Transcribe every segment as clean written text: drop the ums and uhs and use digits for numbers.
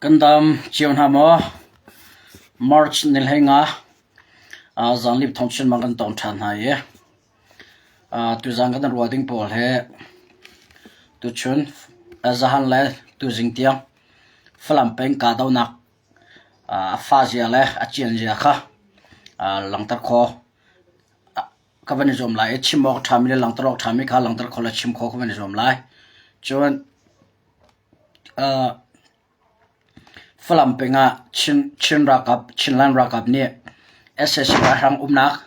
Kan dam cio hna maw? March ni 15 zaanlip thawngchin bang kan tong ṭhan hna i tuzaan kan ruah ding pawl hi tuchun zahan le tuzing tiang Falam peng kahdohnak a fah zia le a cian zia kha langhter khawh ka van i zuam lai i chim awk a ṭhami le langhter awk a ṭhami kha langhter khawh le chim khawh ka van i zuam lai. Cun Falam peng ah Chin ralkap, Chinland ralkap nih sac ralhrang umnak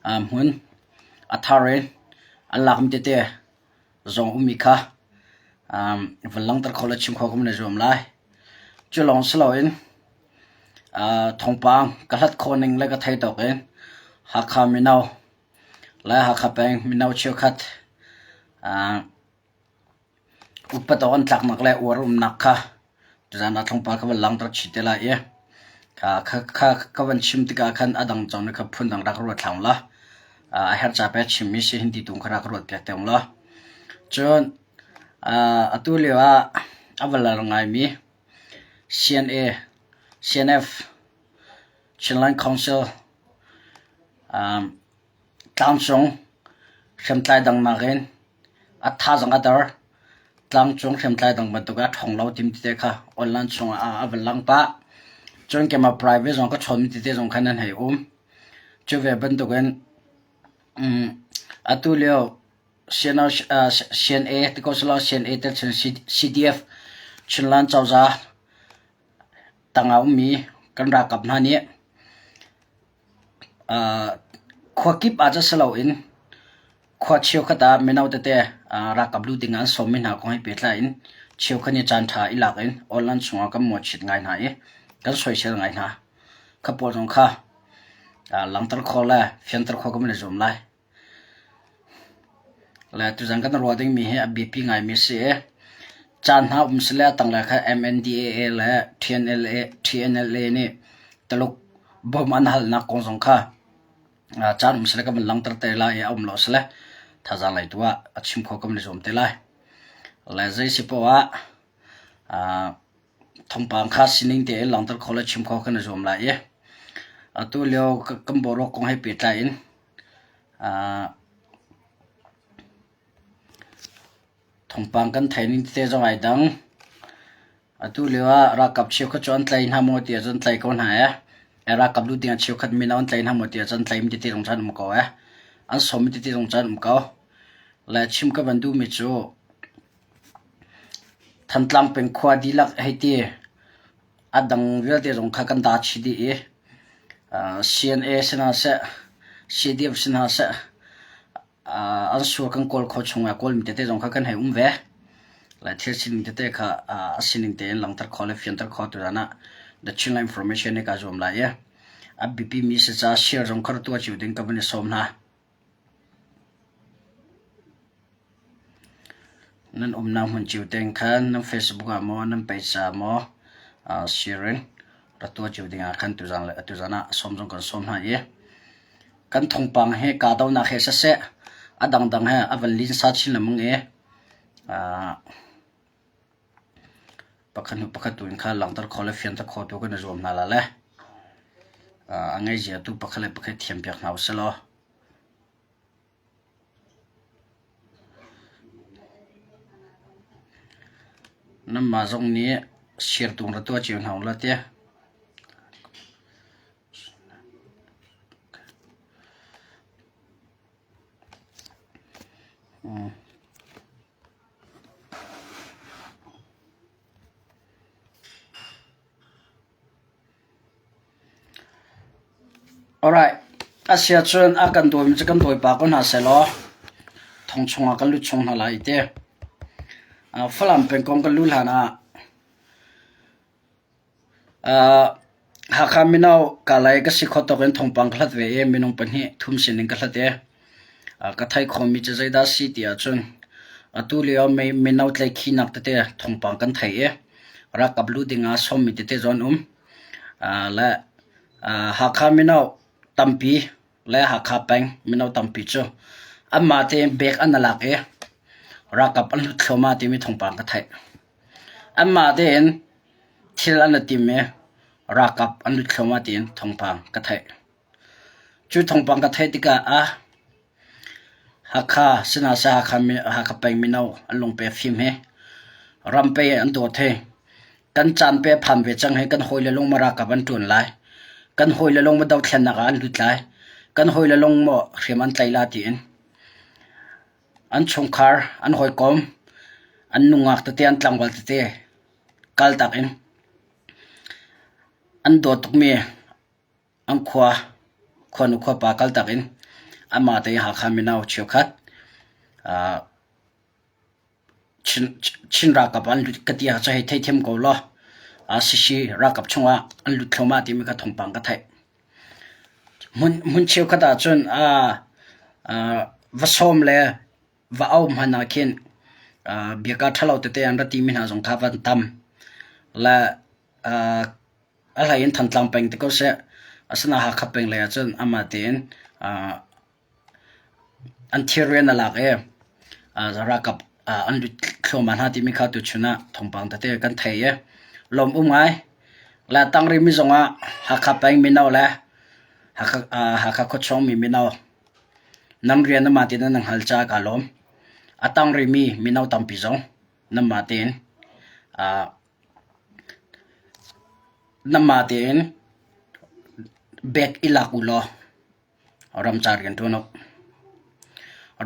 hmun a thar in an lakmi tete zong ummi kha van langhter kho le chim kho kan i zuam lai. Cu lawng si loin thawngpang ka hlat khawh ning le ka theih tawk in Hakha mino le Hakha peng mino cheukhat Upat awk an tlaknak le uar umnak kha tuzaan ah tlawmpal ka van langhter chih te lai i kha ka van chim tikah khan a dang cang nih kha phundang rak ruat hlah ulaw a herh ca pei a chimmi si hin ti tu kha rak ruat piak te ulaw. Cun atu lio ah a va lar ngaimi CNA, CNF, Chinland Council, Tlangcung hriamtlai dang nakin a thazaang a der. Tlangcung hriamtlai dang bantuk ah a ṭhawng lo timi tete kha online chungah a van lang pah. Cun keimah private zong ka chawnmi tete zong khan an hei um. Cu ve bantukin atu lio CNA ti ko selaw CNA tel cun CDF Chinland cozah tangah ummi kan ralkap hna nih Khuakip ah cun si loin khua cheukhat ah mino tete ralkap lu ding ah an sawmmi hna kong he pehtlai in cheukhat nih caanṭha i lak in online chungah kan mawhchiat ngai hna i kan soisel ngai hna. Kha pawl zong kha langhter khawh le fianter khawh kan van i zuam lai. Le tuzan kan ruah dingmi hi a biapi ngaimi a si i caan hna um sile a tanglei kha MNDAA le TNLA, TNLA nih Taluk bawm an halnak kong zong kha caan um sile kan van langhter te lai i a um lo sile thazaang lei tu ah a chim kho kan van i zuam te lai. Le zei si poah ah thawngpang kha sining tein langhter kho le chim kho kan i zuam lai i atu lio kan boruak kong he pehtlai in Thawngpang kan theih ning tete zong ai dang. Atu lio ah ralkap cheukhat cu an tlai hna maw ti ahcun tlai ko hna ee. Ralkap lu ding ah cheukhat mino an tlai hna maw ti ahcun tlaimi tete zong cu an um ko ee. An sawmmi tete zong cu an um ko. Le chim ka van duhmi cu Thantlang peng khua dihlak hei ti a dang vialte zong kha kan daa chih dih i CNA si hna seh, CDF si hna seh, an sur kan kawl kho chung ah Kawlmi tete zong kha kan hei um ve. Le thil sining tete kha a sining tein langhter khawh le fianter khawh tu ah The Chinland Information nih kaa zuam lai i a biapi mi si caah share zong kha tuah cio ding ka van i sawm hna. Nan umnak hmun cio tein khan nan Facebook ah maw nan page ah maw share in rak tuah cio ding ah khan tuzan le tuzan ah sawm zong kan sawm hna i kan thawngpang he kahdohnak he siseh a dangdang he a van linsa chin lengmang i pakhat hnu pakhat tu in khan langhter khawh le fianter khawh tu kan i zuam hna la le a ngeizia tu pakhat le pakhat thiampiak hna usih law Nanmah zong nih sirtung ra tuah cio hna u law tiah. Alright. A si ahcun a kan dawimi cu kan dawi pah ko hna sehlaw thong chungah kan lut chung hna lai ti. Falam pengkong kan luh hlan ah Hakha mino kalay ka si kho tawk in thawngpang ka hlat ve i minung pahnih thum sining ka hlat i ka theih khawhmi cu zeidah a si ti ahcun atu lio mino tlaihkhihnak tete thawngpang kan theih i ralkap luh ding ah sawmmi tete zong an um. Le Hakha mino tampi le Hakha peng mino tampi cu anmah tein bek an i lak i ralkap an hlut thluahmah timi thawngpang ka theih. Anmah tein. Thil an i tim i ralkap an lut thluahmah tiin thawngpang ka theih. Cu thawngpang ka theih tikah ah Hakha sinah Hakha Hakha peng mino an lungpe fim hi ram pe an dawt hi kan caan pe phan ve cang hi kan hawile lung maw ralkap an ṭuan lai kan hawile lung maw dothlennak ah an lut lai kan hawile lung maw hriam an tlaih la tiin an chungkhar an hawikom an nungak tete an tlangval tete kaltak in an dawt tukmi an khua khuanu khuapa kaltak in anmah te Hakha mino cheukhat Chin ralkap an lut ka ti ahcun hei theithiam ko law Sisi ralkap chungah an lut thluahmah timi kha thawngpang ka theih. Hmun cheukhat ahcun va sawm le va au hmanh ah khin biaka ṭhalo tete an ra timi hna zong kha van tam. Le a hlei in Thantlang peng ti ko seh. Asinain Hakha peng lei ahcun amah tein an thir rian a lak i ralkap an lut thluahmah hna timi kha tuchun ah thawngpang tete kan thei i lawm um ngai. Le tangri mi zong ah Hakha peng mino le Hakha khuachung mi mino nan rian amah tein nan hngal caah kaa lawm. A tang rimi mino tampi zong nanmah tein nanmah tein bag i lak u law ramcar rian ṭuan u.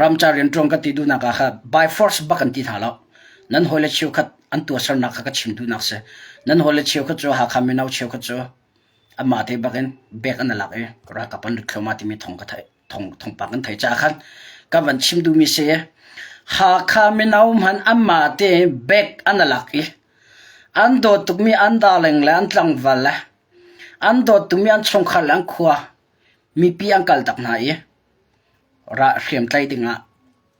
Ramcar rian ṭuan ka ti duhnak ah kha by force bak an ti hna lo. Nan hawile cheukhat an tuahsernak kha ka chim duhnak si. Nan hawile cheukhat cu Hakha mino cheukhat cu Amah te bak in bek an lak i ralkap an lut thluahmah timi thawng ka theih thawng thawngpang kan theih caah khan ka van chim duhmi si Hakha mino hmanh anmah te bek an lak i an dawt tukmi an darling le an tlangval le an dawt tukmi an chungkhar le an khua mipi an kal tak hna i ra hriamtlai dingah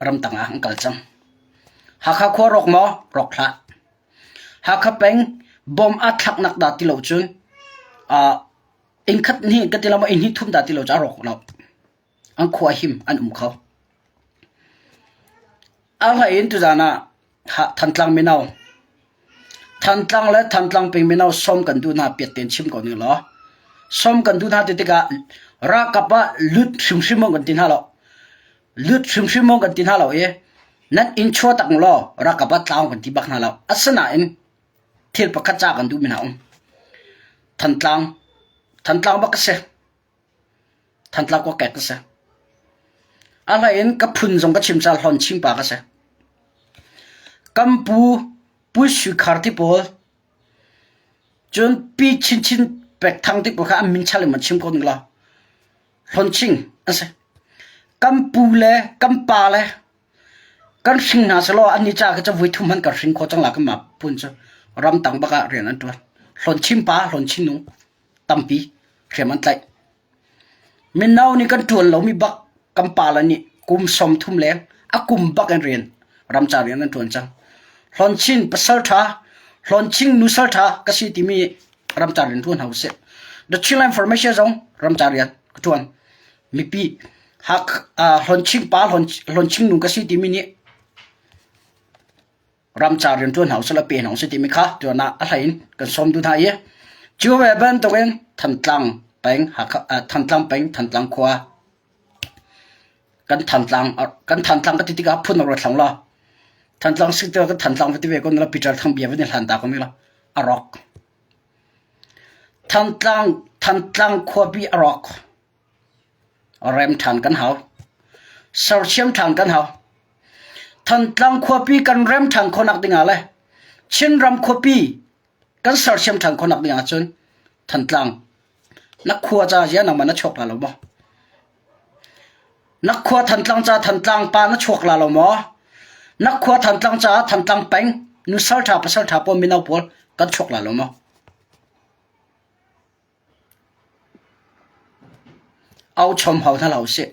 ramtang ah an kal cang. Hakha khua rawk maw? Rawk hlah. Hakha peng bom aa thlaknak dah ti lo cun uh, inn khat hnih ka ti lo maw inn hnih thum dah ti lo cu a rawk lo. An khua him an um kho. A hlei in tuzan ah Thantlang mino Thantlang le Thantlang peng mino sawm kan duh hna piat tein chim ko ning law sawm kan duh hna ti tikah ralkap ah lut hrimhrim kan ti hna lo. Lut hrimhrim kan ti hna lo i nan inn chuah tak law ralkap ah tlau kan ti bak hna lo. Asinain thil pakhat ca kan duhmi hna um. Thantlang Thantlang bak ka si. Thantlang kokek ka si. A hlei in ka phun zong ka chim cal hlawn chim pa ka si. Kan pu Pu Sui Khar ti pawl cun Pi Chinchin Pek Thang ti pawl kha an min chal in man chim ko ning law Hlawnching an si. Kan pu le kan pa le kan hring hna selaw annih ca khi cu voi thum hmanh kan hring khawh cang la kan mah phun cu ramtang bak ah rian an ṭuan. Hlawnchim pa, hlawnching nu tampi hriam an tlaih. Mino nih kan ṭuan lomi bak kan pale nih kum 30 leng a kum bak in rian ramcar rian an ṭuan cang. Hlawnching pasal ṭha, hlawnching nusal ṭha ka si timi ramcar rian ṭuan hna usih. The Chinland Information zong ramcar rian ka ṭuan. Mipi hak hlawnching pa hlawnching nu ka si timi nih ramcar rian ṭuan hna usih la pe hna usih timi kha tuan ah a hlei in kan sawm duh hna i cu ve bantukin Thantlang peng Hakha Thantlang peng Thantlang khua kan Thantlang kan Thantlang ka ti tikah phun a ruat hlang la Thantlang si te kan Thantlang va ti ve ko na Peter Thang bia van i hlan ta ko mi la a rawk Thantlang Thantlang khuapi a rawk rem ṭhan kan hau sersiam ṭhan kan hau Thantlang khuapi kan rem ṭhan khawhnak dingah le Chinram khuapi kan sersiam ṭhan khawhnak dingah cun Thantlang na khua ca zia nangmah na chuak la lo maw? Na khua Thantlang ca Thantlang pa na chuak la lo maw? Na khua Thantlang caah Thantlang peng nusal ṭha pasal ṭha pawl mino pawl kan chuak la lo maw? Au chom hau hna hlah usih.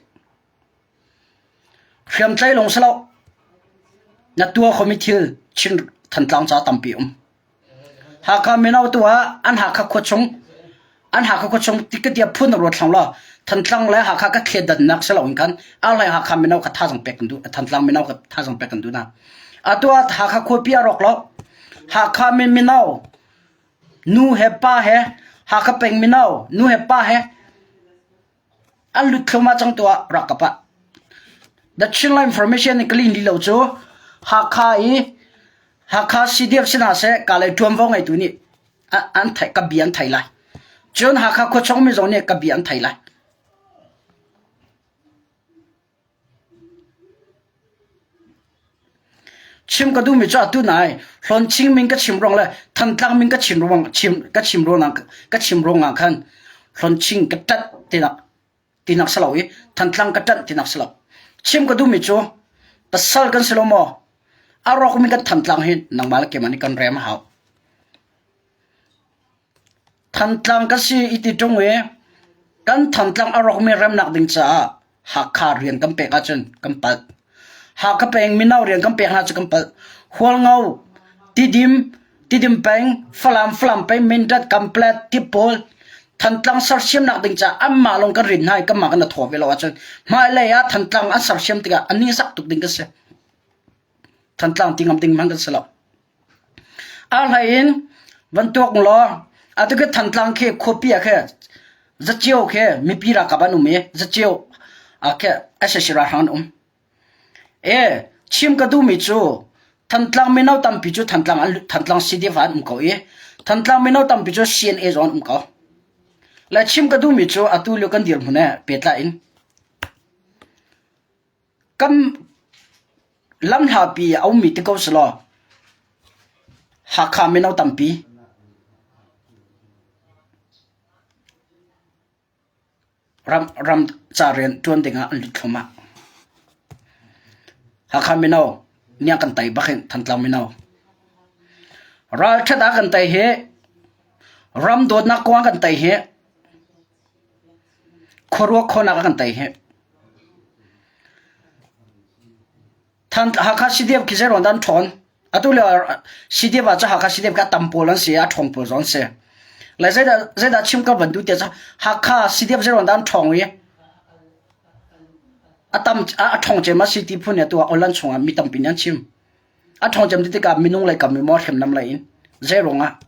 Hriamtlai lawng si lo. Na tuah khomi thil Chin Thantlang ca tampi um. Hakha mino tu ah an Hakha khua chung an Hakha khua chung tikatia phun na ruat hlang law Thantlang le Hakha ka thledannak si loin khan arhlai Hakha mino kha thazang pek kan duh Thantlang mino kha thazang pek kan duh na. Atu ah Hakha khuapi a rawk lo. Hakha mi mino. Nu he pa he Hakha peng mino nu he pa he an lut thluahmah cang tuah rak ka pah. The Chinland Information nih ka lin li lo cu Hakha i Hakha CDF si hna seh ka lei ṭuanvo ngeitu nih an theih ka bia an thei lai. Cun Hakha khuachung mi zong nih ka bia an thei lai. Chim ka duhmi cu atu nai Hlawnching min ka chim ruang le Thantlang min ka chim ruang chim ka chim ruangah ka chim ruangah khan Hlawnching ka ṭanh tinak tinak si lo i Thantlang ka ṭanh tinak si lo. Chim ka duhmi cu pasal kan si lo maw? A rawkmi kan Thantlang hi nangmah le keimah nih kan rem a hau. Thantlang ka si i ti ṭung i kan Thantlang a rawkmi remnak ding caah Hakha rian kan pek ahcun kan palh. Hakha peng mino rian kan pek hna cu kan palh. Hualngo, Tidim, Tidim peng, Falam, Falam peng, Mindat, Kamplet, Tipawl, Thantlang sersiamnak ding caah anmah lawng kan rin hna i kanmah kan i thaw ve lo ahcun hmailei ah Thantlang an sersiam tikah an ningzak tuk ding kan si. Thantlang ti ngam ding hmanh kan si lo. A hlei in van tuak law atu khi Thantlang khi khuapi ah khi zaceo khi mipi ralkap an um i zaceo ah khi sac ralhrang an um. E chim ka duhmi cu Thantlang mino tampi cu Thantlang an Thantlang CDF ah an um ko i Thantlang mino tampi cu CNA zong an um ko. Le chim ka duhmi cu atu lio kan dirhmun he pehtlai in Kan lamhlapi a ummi ti ko selaw Hakha mino tampi ram ram ca rian ṭuan dingah an lut thluahmah. Hakha mino nih kan tei bak hin Thantlang mino. Ralṭhat ah kan tei hi ram dawtnak kong ah kan tei hi Khuaruak khawhnak a kan tei hi. Hakha CDF khi zeiruang dah an ṭhawn? Atu lio CDF ah cu Hakha CDF kha tam pawl an si, a ṭhawng pawl zong an si. Le zeidah zeidah chim ka van duh tiah cu Hakha CDF zeiruang dah an ṭhawng i a tam a ṭhawng cem a si ti phun atu ah online chungah mi tampi nih an chim. A ṭhawng cem ti tikah minung lei kam i maw hriamnam lei in zeiruang ah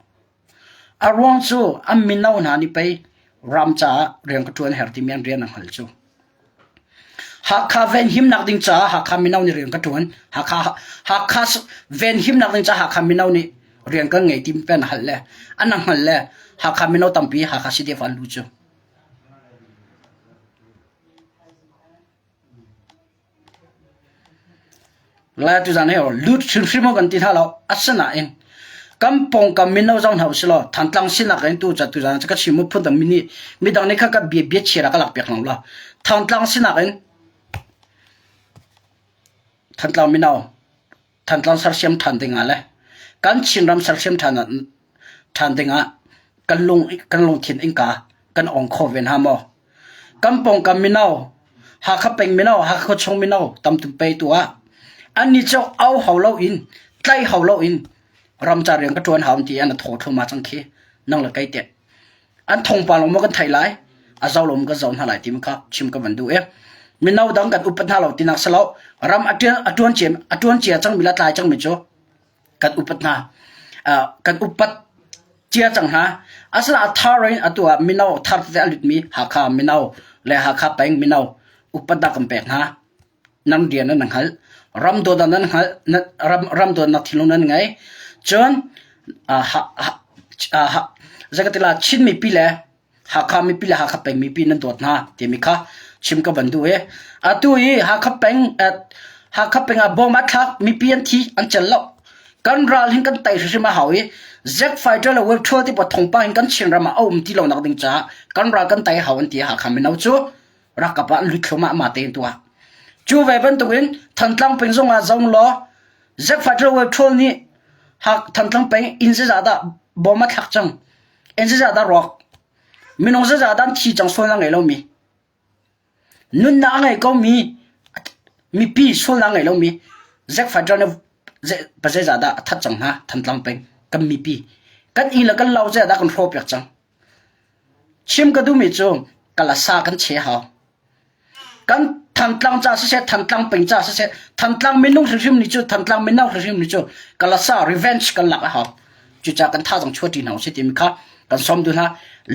A ruang cu an mino hna nih pei ram caah rian ka ṭuan her timi an rian an hngalh cu. Hakha venhimnak ding caah Hakha mino nih rian ka ṭuan. Hakha Hakha venhimnak ding caah Hakha mino nih rian kan ngei timi pen hal le an hngal le Hakha mino tampi Hakha CDF an lu cu. Lai tuzan hi lut hrimhrim kan ti hna lo. Asinain kan pawngkam mino zong hna usih law Thantlang sinak in tu tuzan cu ka chim mu phundang mi nih midang nih kha ka bia bia chia ka lak piak hna lo. Thantlang sinak in Thantlang mino Thantlang sersiam ṭhan dingah le kan Chinram sersiam ṭhan ṭhan dingah kan lung kan lungthin innka kan ong kho ve hna maw? Kan pawngkam mino, Hakha peng mino, Hakha khuachung mino tamtuk pe tu ah annih cu au hau loin tlaih hau loin ramcar rian ka ṭuan hau ti an thaw thluahmah cang khi nang le kei teh. An thawngpang lawng maw kan theih lai a zo lawng kan zo hna lai timi kha chim ka van duh i mino dang kan upat hna lo tinak si lo ram a ṭuan a ṭuan cia a ṭuan cia cangmi le a tlai cangmi cu kan upat hna kan upat cia cang hna asinain a thar in atu ah mino thar tete a lutmi Hakha mino le Hakha peng mino upatnak kan pek hna nan rian nan hngalh ram dawtnak nan hngalh ram ram dawtnak thinlung nan ngei cun zeikatila Chin mipi le Hakha mipi le Hakha peng mipi nan dawt hna timi kha chim ka van duh i atu i Hakha peng Hakha peng ah bom a thlak mipi an thi an cel lo kan ral hin kan tai hrimhrim a hau i Zack fighter le web thua ti pa thongpa hin kan Chin ram ah a um ti lo nak ding caah kan ral kan tai hau an ti Hakha mino cu rakap ah an lut thluahmah ma tein tuah cu ve bantukin Thantlang peng zong ah zong law Zack fighter web thua nih Thantlang peng inn zeizah dah bom a thlak cang Inn zeizah dah rawk? Minung zeizah dah an thi cang sualnak ngei lomi? Nunnak a ngei komi mipi sualnak ngei lomi Zack Fighter nih pa zeizah dah a that cang hna Thantlang peng kan mipi kan inn le kan lo zeizah dah kan hrawh piak cang? Chim ka duhmi cu kalasa kan che hau. Kan Thantlang ca siseh, Thantlang peng ca siseh, Thantlang minung hrimhrim nih cu, Thantlang mino hrimhrim nih cu kalasa revenge kan lak a hau. Cucaah kan thazaang chuahṭi hna usih timi kha kan sawm duh hna.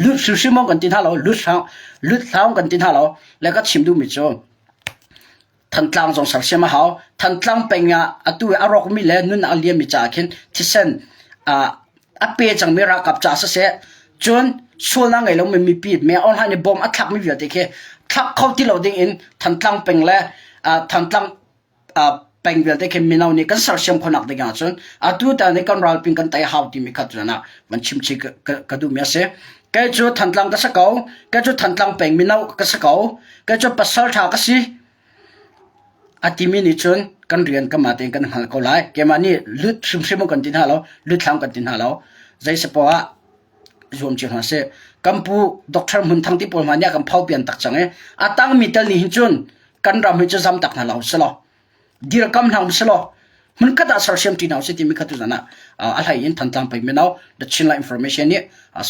Lut hrimhrim kan ti hna lo, lut hram lut hram kan ti hna lo. Le ka chim duhmi cu Thantlang zong sersiam a hau. Thantlang peng ah atu i a rawkmi le nun a liammi caah khin thisen a pe cangmi ralkap caah siseh, cun sualnak ngei lomi mipi me online i bom a thlakmi vialte khi thlak kho ti lo ding in Thantlang peng le Thantlang peng vialte khi mino nih kan sersiam khawhnak ding ahcun atu tan i kan ralping kan tei hau timi kha tutan ah van chimchih ka duhmi a si. Kei cu Thantlang ka si ko, kei cu Thantlang peng mino ka si ko, kei cu pasal ṭha ka si a timi nih cun kan rian kanmah tein kan hngal ko lai. Keimah nih lut hrimhrim kan ti hna lo, lut hlang kan ti hna lo. Zei si poah ah zuam cio hna sih. Kan pu Dr. Hmun Thang ti pawl hna nih a kan pho pian tak cang i a tangmi tel nih hin cun kan ram hi cu zam tak hna lo selaw dirkam hna um selaw hmunkhat ah sersiam ṭi hna usih timi kha tuzan ah a hlei in Thantlang peng mino The Chinland Information nih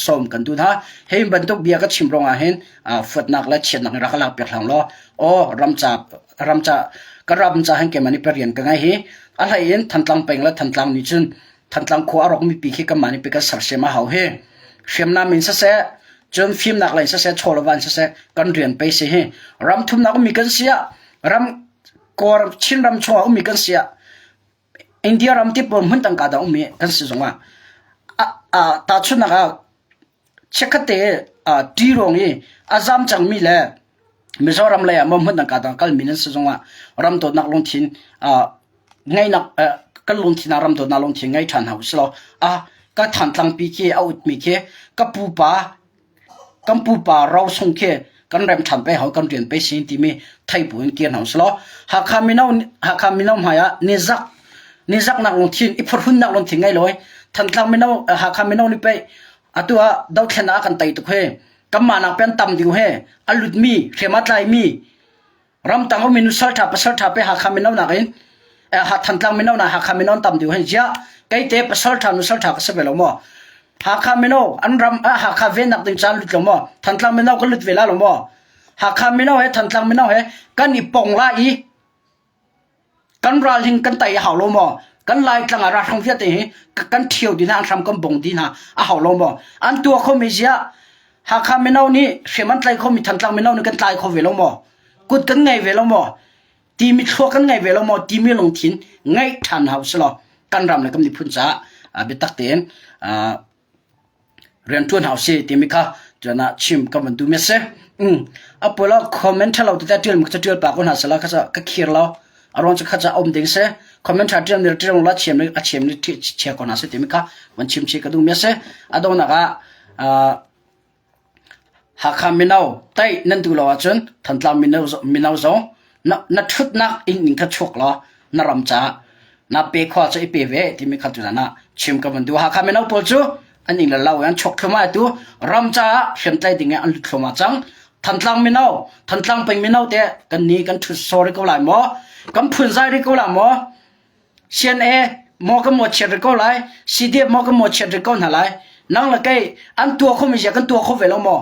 sawm kan duh hna. Hi bantuk bia ka chim ruangah hin fuatnak le chiatnak in rak ka lak piak hlang law aw ramca ramca ka ramca hin keimah nih rian ka ngei hi a hlei in Thantlang peng le Thantlang nih cun Thantlang khua a rawk mipi khi kanmah nih kan sersiam a hau hi. Hriamnam in siseh, cun fimnak lei siseh, chawleva in siseh, kan rian pei si hi. Ram thumnak ummi kan si ah, ram Kawl Chinram chungah ummi kan si ah, India ram ti pawl hmun tangka dang ummi kan si zongah, tahchunhnak ah chikkhat te ṭi ruang i a zam cangmi le Mizoram lei ah maw hmun dang ka dang kalmi nan si zongah ram dawtnak lungthin ngeihnak kan lungthin ah ram dawtnak lungthin ngei ṭhan hna usih law a ka Thantlang pi khi a utmi khi ka pupa kan pupa ro sung khi kan rem ṭhan pe hau kan rian pe sin timi thei bu in kir hna usih law Hakha mino Hakha mino hmai ah nizak nizaknak lungthin i phurhunnak lungthin ngei lawi Thantlang mino Hakha mino nih pei atu ah dothlen ah kan tei tuk he kanmah nak pen tam ding he a lutmi hrem a tlaimi ramtang ummi nusal ṭha pasal ṭha pe Hakha mino nakin Thantlang mino na Hakha mino tam ding he ziah keite pasal ṭha nusal ṭha ka si ve lo maw Hakha mino an ram Hakha vennak ding caan lut lo maw Thantlang mino kan lut ve la lo maw Hakha mino he Thantlang mino he kan i pong la i Kan ral hin kan tai a hau lo maw? Kan Laitlang ah ralhrang vialte hi kan ṭhio dih hna, an hram kan bong dih hna a hau lo maw? An tuah khomi ziah Hakha mino nih hriam an tlai khomi Thantlang mino nih kan tlai kho ve lo maw? Kut kan ngei ve lo maw? Timi thluak kan ngei ve lo maw? Timi lungthin ngeih ṭhan hau si law kan ram le kan miphun caah biatak tein rianṭuan hau si timi kha tuan ah chim ka van duhmi a si. A pawl ah comment ṭhalo tete ṭial mi kha ṭial pah ko hna sehla kha ka khir lo. A ruang cu kha ca um ding si. Comment ṭha ṭial mi ṭial la chiam a chiam ni chia ko hna seh timi kha van chim chih ka duhmi a si. A donghnak ah Hakha mino taih nan duh lo ahcun Thantlang mino mino zong na na ṭhutnak inn in kha chuak law na ram caah na pe khua cu i pe ve timi kha tuzan ah chim ka van duh. Hakha mino pawl cu an inn le lo in an chuak thluahmah atu ram caah hriamtlai ding in an lut thluahmah cang. Thantlang mino, Thantlang peng mino te kan ni kan ṭhut sawr rih ko lai maw? Kan phunzai rih ko lai maw? CNA maw kan mawhchiat rih ko lai, CDF maw kan mawhchiat rih ko hna lai. Nang le kei an tuah khomi zia kan tuah kho ve lo maw?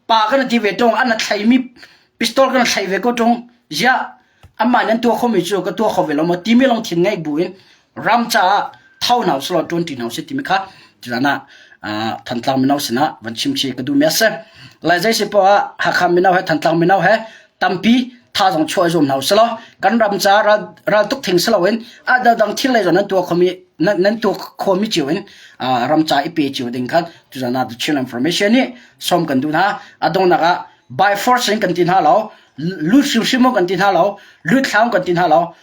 Pa kan ti ve ṭung, an a thlaimi pistol kan thlai ve ko ṭung. Ziah amah nih an tuah khomi cu ka tuah kho ve lo maw timi lungthin ngeih bu in ram caah tho hna usih law ṭuan ṭi hna usih timi kha tuzan ah Thantlang mino sinah van chim chih ka duhmi a si. Lai zei si poah ah Hakha mino he Thantlang mino he tampi thazaang chuah i zuam hna usih law kan ram caah ral, raltuk thing si loin a dang thil lei zong nan tuah khomi nan, nan tuah khomi cio in ram ca i pe cio ding khan tuzan ah The Chin Information nih sawm kan duh hna. A donghnak ah by force in kan ti hna lo, lut hrimhrim kan ti hna lo, lut thlau kan ti hna lo,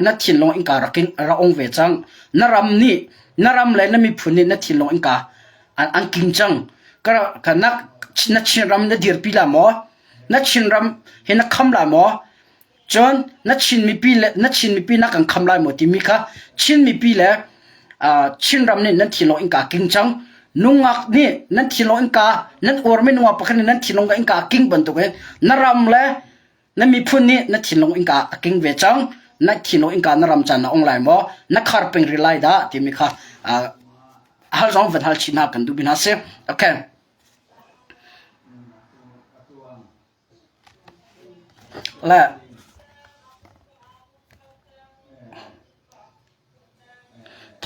na thinlung innka rak in ra ong ve cang. Na ram nih na ram le na miphun nih na thinlung innka an, an king cang. Ka, ka na, na Chinram na dirpi la maw? Na Chinram hi na kham la maw? Cun na Chin mipi le na Chin mipi na kan kham lai maw timi kha Chin mipi le uh, Chinram nih nan thinlung innka king cang. Nungak nih nan thinlung innka nan uarmi nungak pakhat nih nan thinlung innka king bantukin na ram le Na miphun nih na thinlung innka a king ve cang. Na thinlung innka na ram caan na ong lai maw? Na khar peng rih lai dah timi kha uh, hal zong van hal chin hna kan duh mi hna si. Okay. Le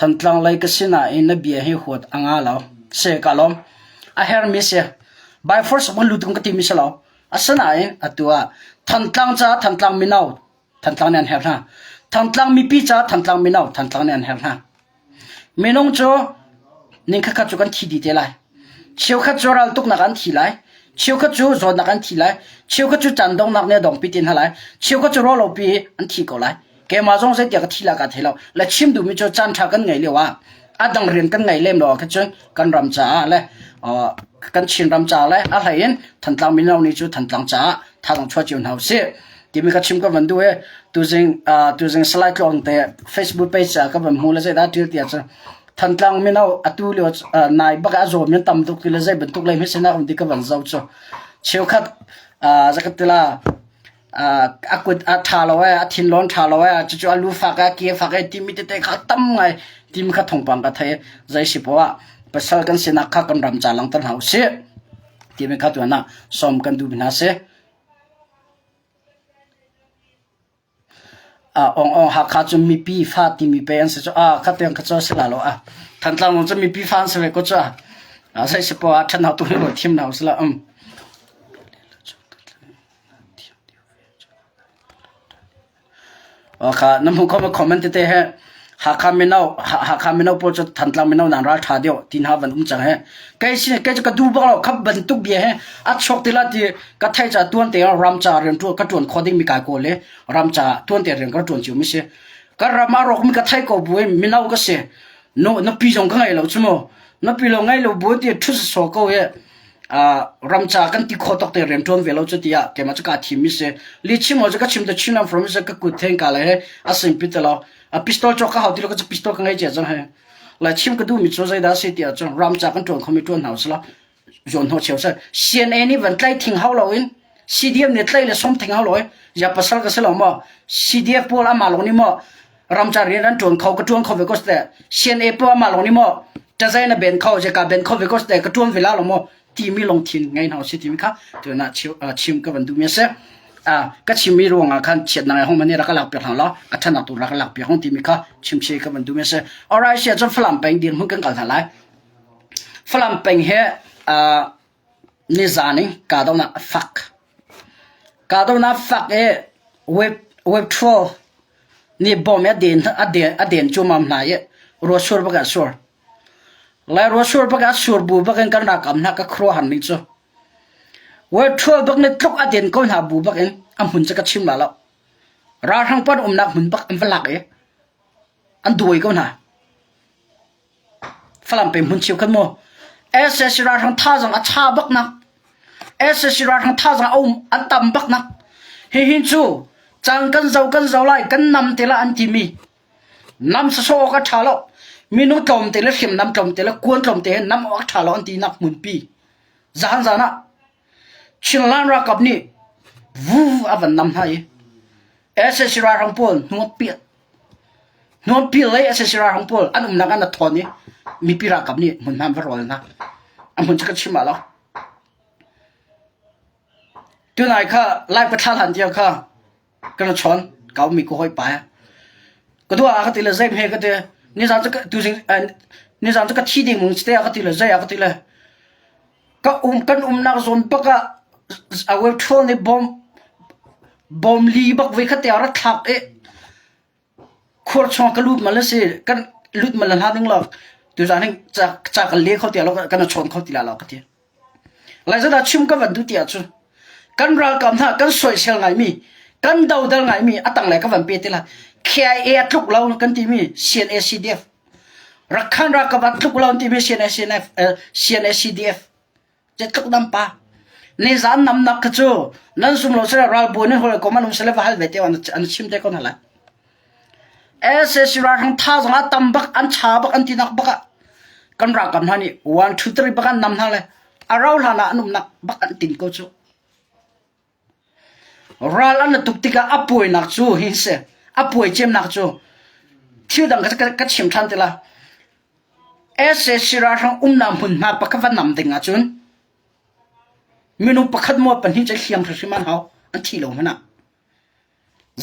Thantlang lei ka si nain na bia hi huat a nga lo. Si ka lawm. A hermi si. By force van lut ka timi si lo. Asinain atu ah Thantlang ca Thantlang mino Thantlang nih an herh hna. Thantlang mipi ca Thantlang mino Thantlang nih an herh hna. Minung cu ningkhatkhat cu kan thi dih te lai. Cheukhat cu raltuknak an thi lai. Cheukhat cu zawtnak an thi lai. Cheukhat cu caan donghnak nih a dongpi te hna lai. Cheukhat cu rawlopi an thi ko lai. Keimah zong zeitiah ka thi lai kaa thei lo. Le chim duhmi cu caan ṭha kan ngeih lio ah a dang rian kan ngei lem lo ah khin cun kan ram caah le kan Chin ram caah le a hlei in Thantlang mino nih cu Thantlang caah thazaang chuah cio hna usih timi ka chim ka van duh i tuzing tuzing Salai Tluang te Facebook page ah ka van hmu le zeidah ṭil tiah cun Thantlang mino atu lio nai bak a zawm in tam tuk ti le zei bantuk lei hmesinak um ti ka van zoh cu cheukhat zakat tila a kut a ṭha lo ee, a thinlawn ṭha lo ee, cucu a lu fak ee, a ke fak ee timi tete kha a tam ngai timi kha thawngpang ka thei. Zei si poah ah pasal kan sinak kha kan ram ca langhter hna usih timi kha tuan ah sawm kan duh hna si. Ong Ong Hakha cu mipi fa timi pe an si cu a kha tiang kha cu a si la lo a Thantlang zong cu mipi fa an si ve ko cu a zei si poah ah ṭhatnak tu hi ruat thim hna usih la um. Kha na hmuh kho comment tete he Hakha mino Hakha mino pawl cu Thantlang mino nan ral ṭha deuh ti hna van um cang he. Kei sin kei cu ka duh bak lo khap bantuk bia he a chuak ti la ti ka thei ca tuan te ram ca rian ṭuan ka ṭuan kho ding mi kai kawl le ram ca tuan te rian ka ṭuan cio mi si. Ka ram a rawk mi ka thei ko bu in mino ka si. No na pi zong ka ngei lo chu mu. Na pi lo ngei lo bu ti ṭhu so ko he ram ca kan ti kho tok te rian ṭuan ve lo cu tiah keimah cu kaa thim mi si. Li chim cu ka chim te chin lam from ka kut theng ka le he a sing pi te lo. A pistol cawk ka hau ti lo ka cu pistol ka ngei cia cang he. La chim ka duh mi cu zeidah si tiah cun ram ca kan ṭuan kho mi ṭuan hna usih law zawn hnawh cheu seh. CNA nih van tlai thing hau lo in CDF nih tlai le som thing hau lo i ya pasal ka si lo maw CDF pawl amah lawng nih maw ramca rian an ṭuan kho ka ṭuan kho ve ko seh CNA pawl amah lawng nih maw ṭazai na ben kho je ka ben kho ve ko seh ka ṭuan ve la lo maw timi lungthin ngei hna usih timi kha tuna chim ka van duhmi a si. Ka chimmi ruangah khan chiatnak i hong mani rak ka lak piak hna law a ṭhanak tu rak ka lak piak hong timi kha chimchih ka van duhmi a si. Alright, sia cun Falam peng dirhmun kan kal hna lai. Falam peng hi nizan in kahdohnak a fak. Kahdohnak fak i web web troll nih bom i a den a den a den cuamam hna i ruahsur bak ah a sur. Lai ruahsur bak ah sur bu bak in kan ralkap hna ka khuaruahhar ning cu. Web troll bak nih tluk a den ko hna bu bak in a hmun cu ka chim la lo. Ralhrang pan umnak hmun bak an va lak i an duai ko hna. Falam peng hmun cheukhat maw SSC ralhrang thazaang a cha bak nak SSC ralhrang thazaang a um an tam bak nak hihin cu cang kan zo kan zo lai kan nam te la an timi nam sawsawh awk a ṭha lo minu tlawmte le hriamnam tlawmte le kuan tlawmte he nam awk a ṭha lo an ti nak hmunpi zan zan ah Chinland ralkap nih vu a van nam hna i SSC ralhrang pawl hnuappiat Hnuampi lei SSC ralhrang pawl an umnak an thawn i mipi ralkap nih hmunhma an va rawl hna. A hmun cu ka chim ah lo. Tunai kha live ka thla hlan tiang kha kan chawn ka ummi ka hawi pa ka dua ka ti le zei hme ka ti nizan cu tuzing nizan cu ka thi ding mung te ka ti le zei ka ti le ka um kan umnak zawn bak ah a web troll nih bom bom li bak voi khat te a rak thlak i Khur chung ka lut mal a si. Kan lut mal hna ding lo. Tuzaan hin ca, ca kan le kho ti lo, kan chawn kho ti la lo ka ti. Lai zat chim ka van duh ti ahcun kan ralkap hna kan soisel ngaimi kan dodal ngaimi a tanglei ka van pe te la KIA a tluk lo kan timi CNA CDF Rakhan ralkap a tluk lo an timi CNA CNF CNA CDF Tluk dam pa. Nizan namnak kha cu nan zum lo sile ralbawi nan hawi kom an um sile va hal ve te an chim te ko hna lai. SAC ralhrang thazaang a tam bak an cha bak an tinak bak ah kan ralkap hna nih 1 2 3 bak an nam hna le a rau hlan ah an umnak bak an tin ko cu. Ral an tuk tikah a puainak cu hi si a puai cemnak cu thil dang ka chim ṭhan te la. Sac ralhrang umnak hmunhma pakhat va nam ding ahcun minung pakhat maw pahnih cu hliam hrimhrim an hau an thih lo hmanh ah.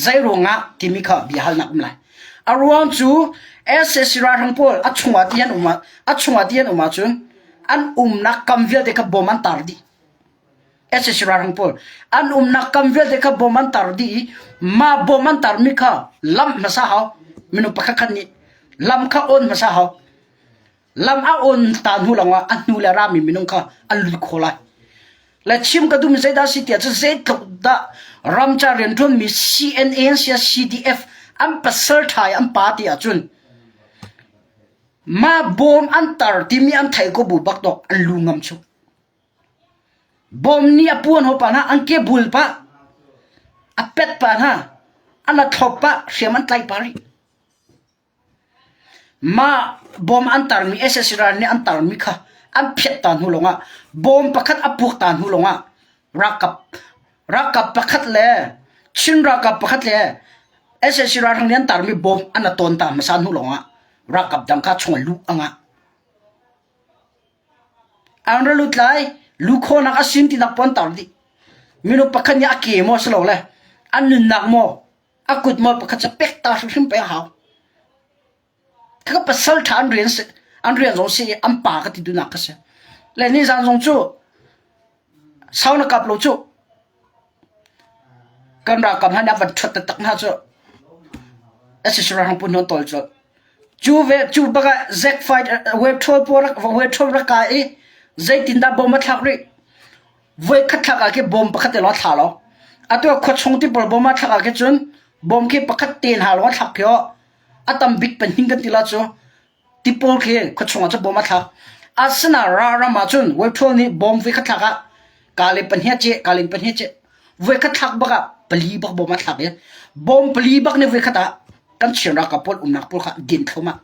Zei ruangah timi kha biahalnak um lai. A ruang cu sac ralhrang pawl a chungah ti an um a chungah ti an um ahcun an umnak kam vialte kha bom an tar dih. sac ralhrang pawl an umnak kam vialte kha bom an tar dih i mah bom an tarmi kha lamh hmasa hau. Minung pakhat khat nih lam kha on hmasa hau. Lam a on ta hnu lawngah a hnu le rami minung kha an lut kho lai. Le chim ka duhmi zeidah si tiah cun zeitluk dah ramca rianṭuanmi CNA an si CDF an pasal ṭha i an pa ti ahcun mah bawm an tar timi an theih ko bu bak dawk an lu ngam cu. Bawm nih a puan haw pa hna an ke bul pah a pet pa hna an a thlop pah hriam an tlai pa rih. Mah bawm an tarmi sac ral nih an tarmi kha an phiat ta hnu lawngah bawm pakhat a puak ta hnu lawngah ralkap ralkap pakhat le Chin ralkap pakhat le sac ralhrang nih an tarmi bawm an a tawn ta hmasa hnu lawngah ralkap dang kha chung ah luh a ngah. An ra lut lai, lu khawhnak a sin tinak pon tar dih. Minung pakhat nih a ke maw si lo le an nunnak maw a kut maw pakhat cu pek ta hrimhrim pei a hau. Ka pasal ṭha an rian si an rian zong si i an pa ka ti duhnak ka si. Le nizan zong cu sau na kap lo cu kan ralkap hna nih a van ṭhuat taktak hna cu SSR hang pun hon tol colh. Cu ve cu bak ah Zack fight web troll pawl rak web troll rak kai i zeitindah bom a thlak rih. Voikhat thlak ah khi bom pakhat te lawng a thla lo. Atu ah khuachung ti pawl bom a thlak ah khi cun bom khi pakhat te hna lawng a thlak khi a tam bik pahnih kan ti la cu tipawl khi khuachung ah cun bom a thlak. Asina ralram ah cun Webtroll nih bom voikhat thlak ah kale pahnih a ceh, kale pahnih a ceh. Voikhat thlak bak ah pali bak bom a thlak i bom pali bak nih voikhat ah kan Chin ralkap pawl umnak pawl kha din thluahmah.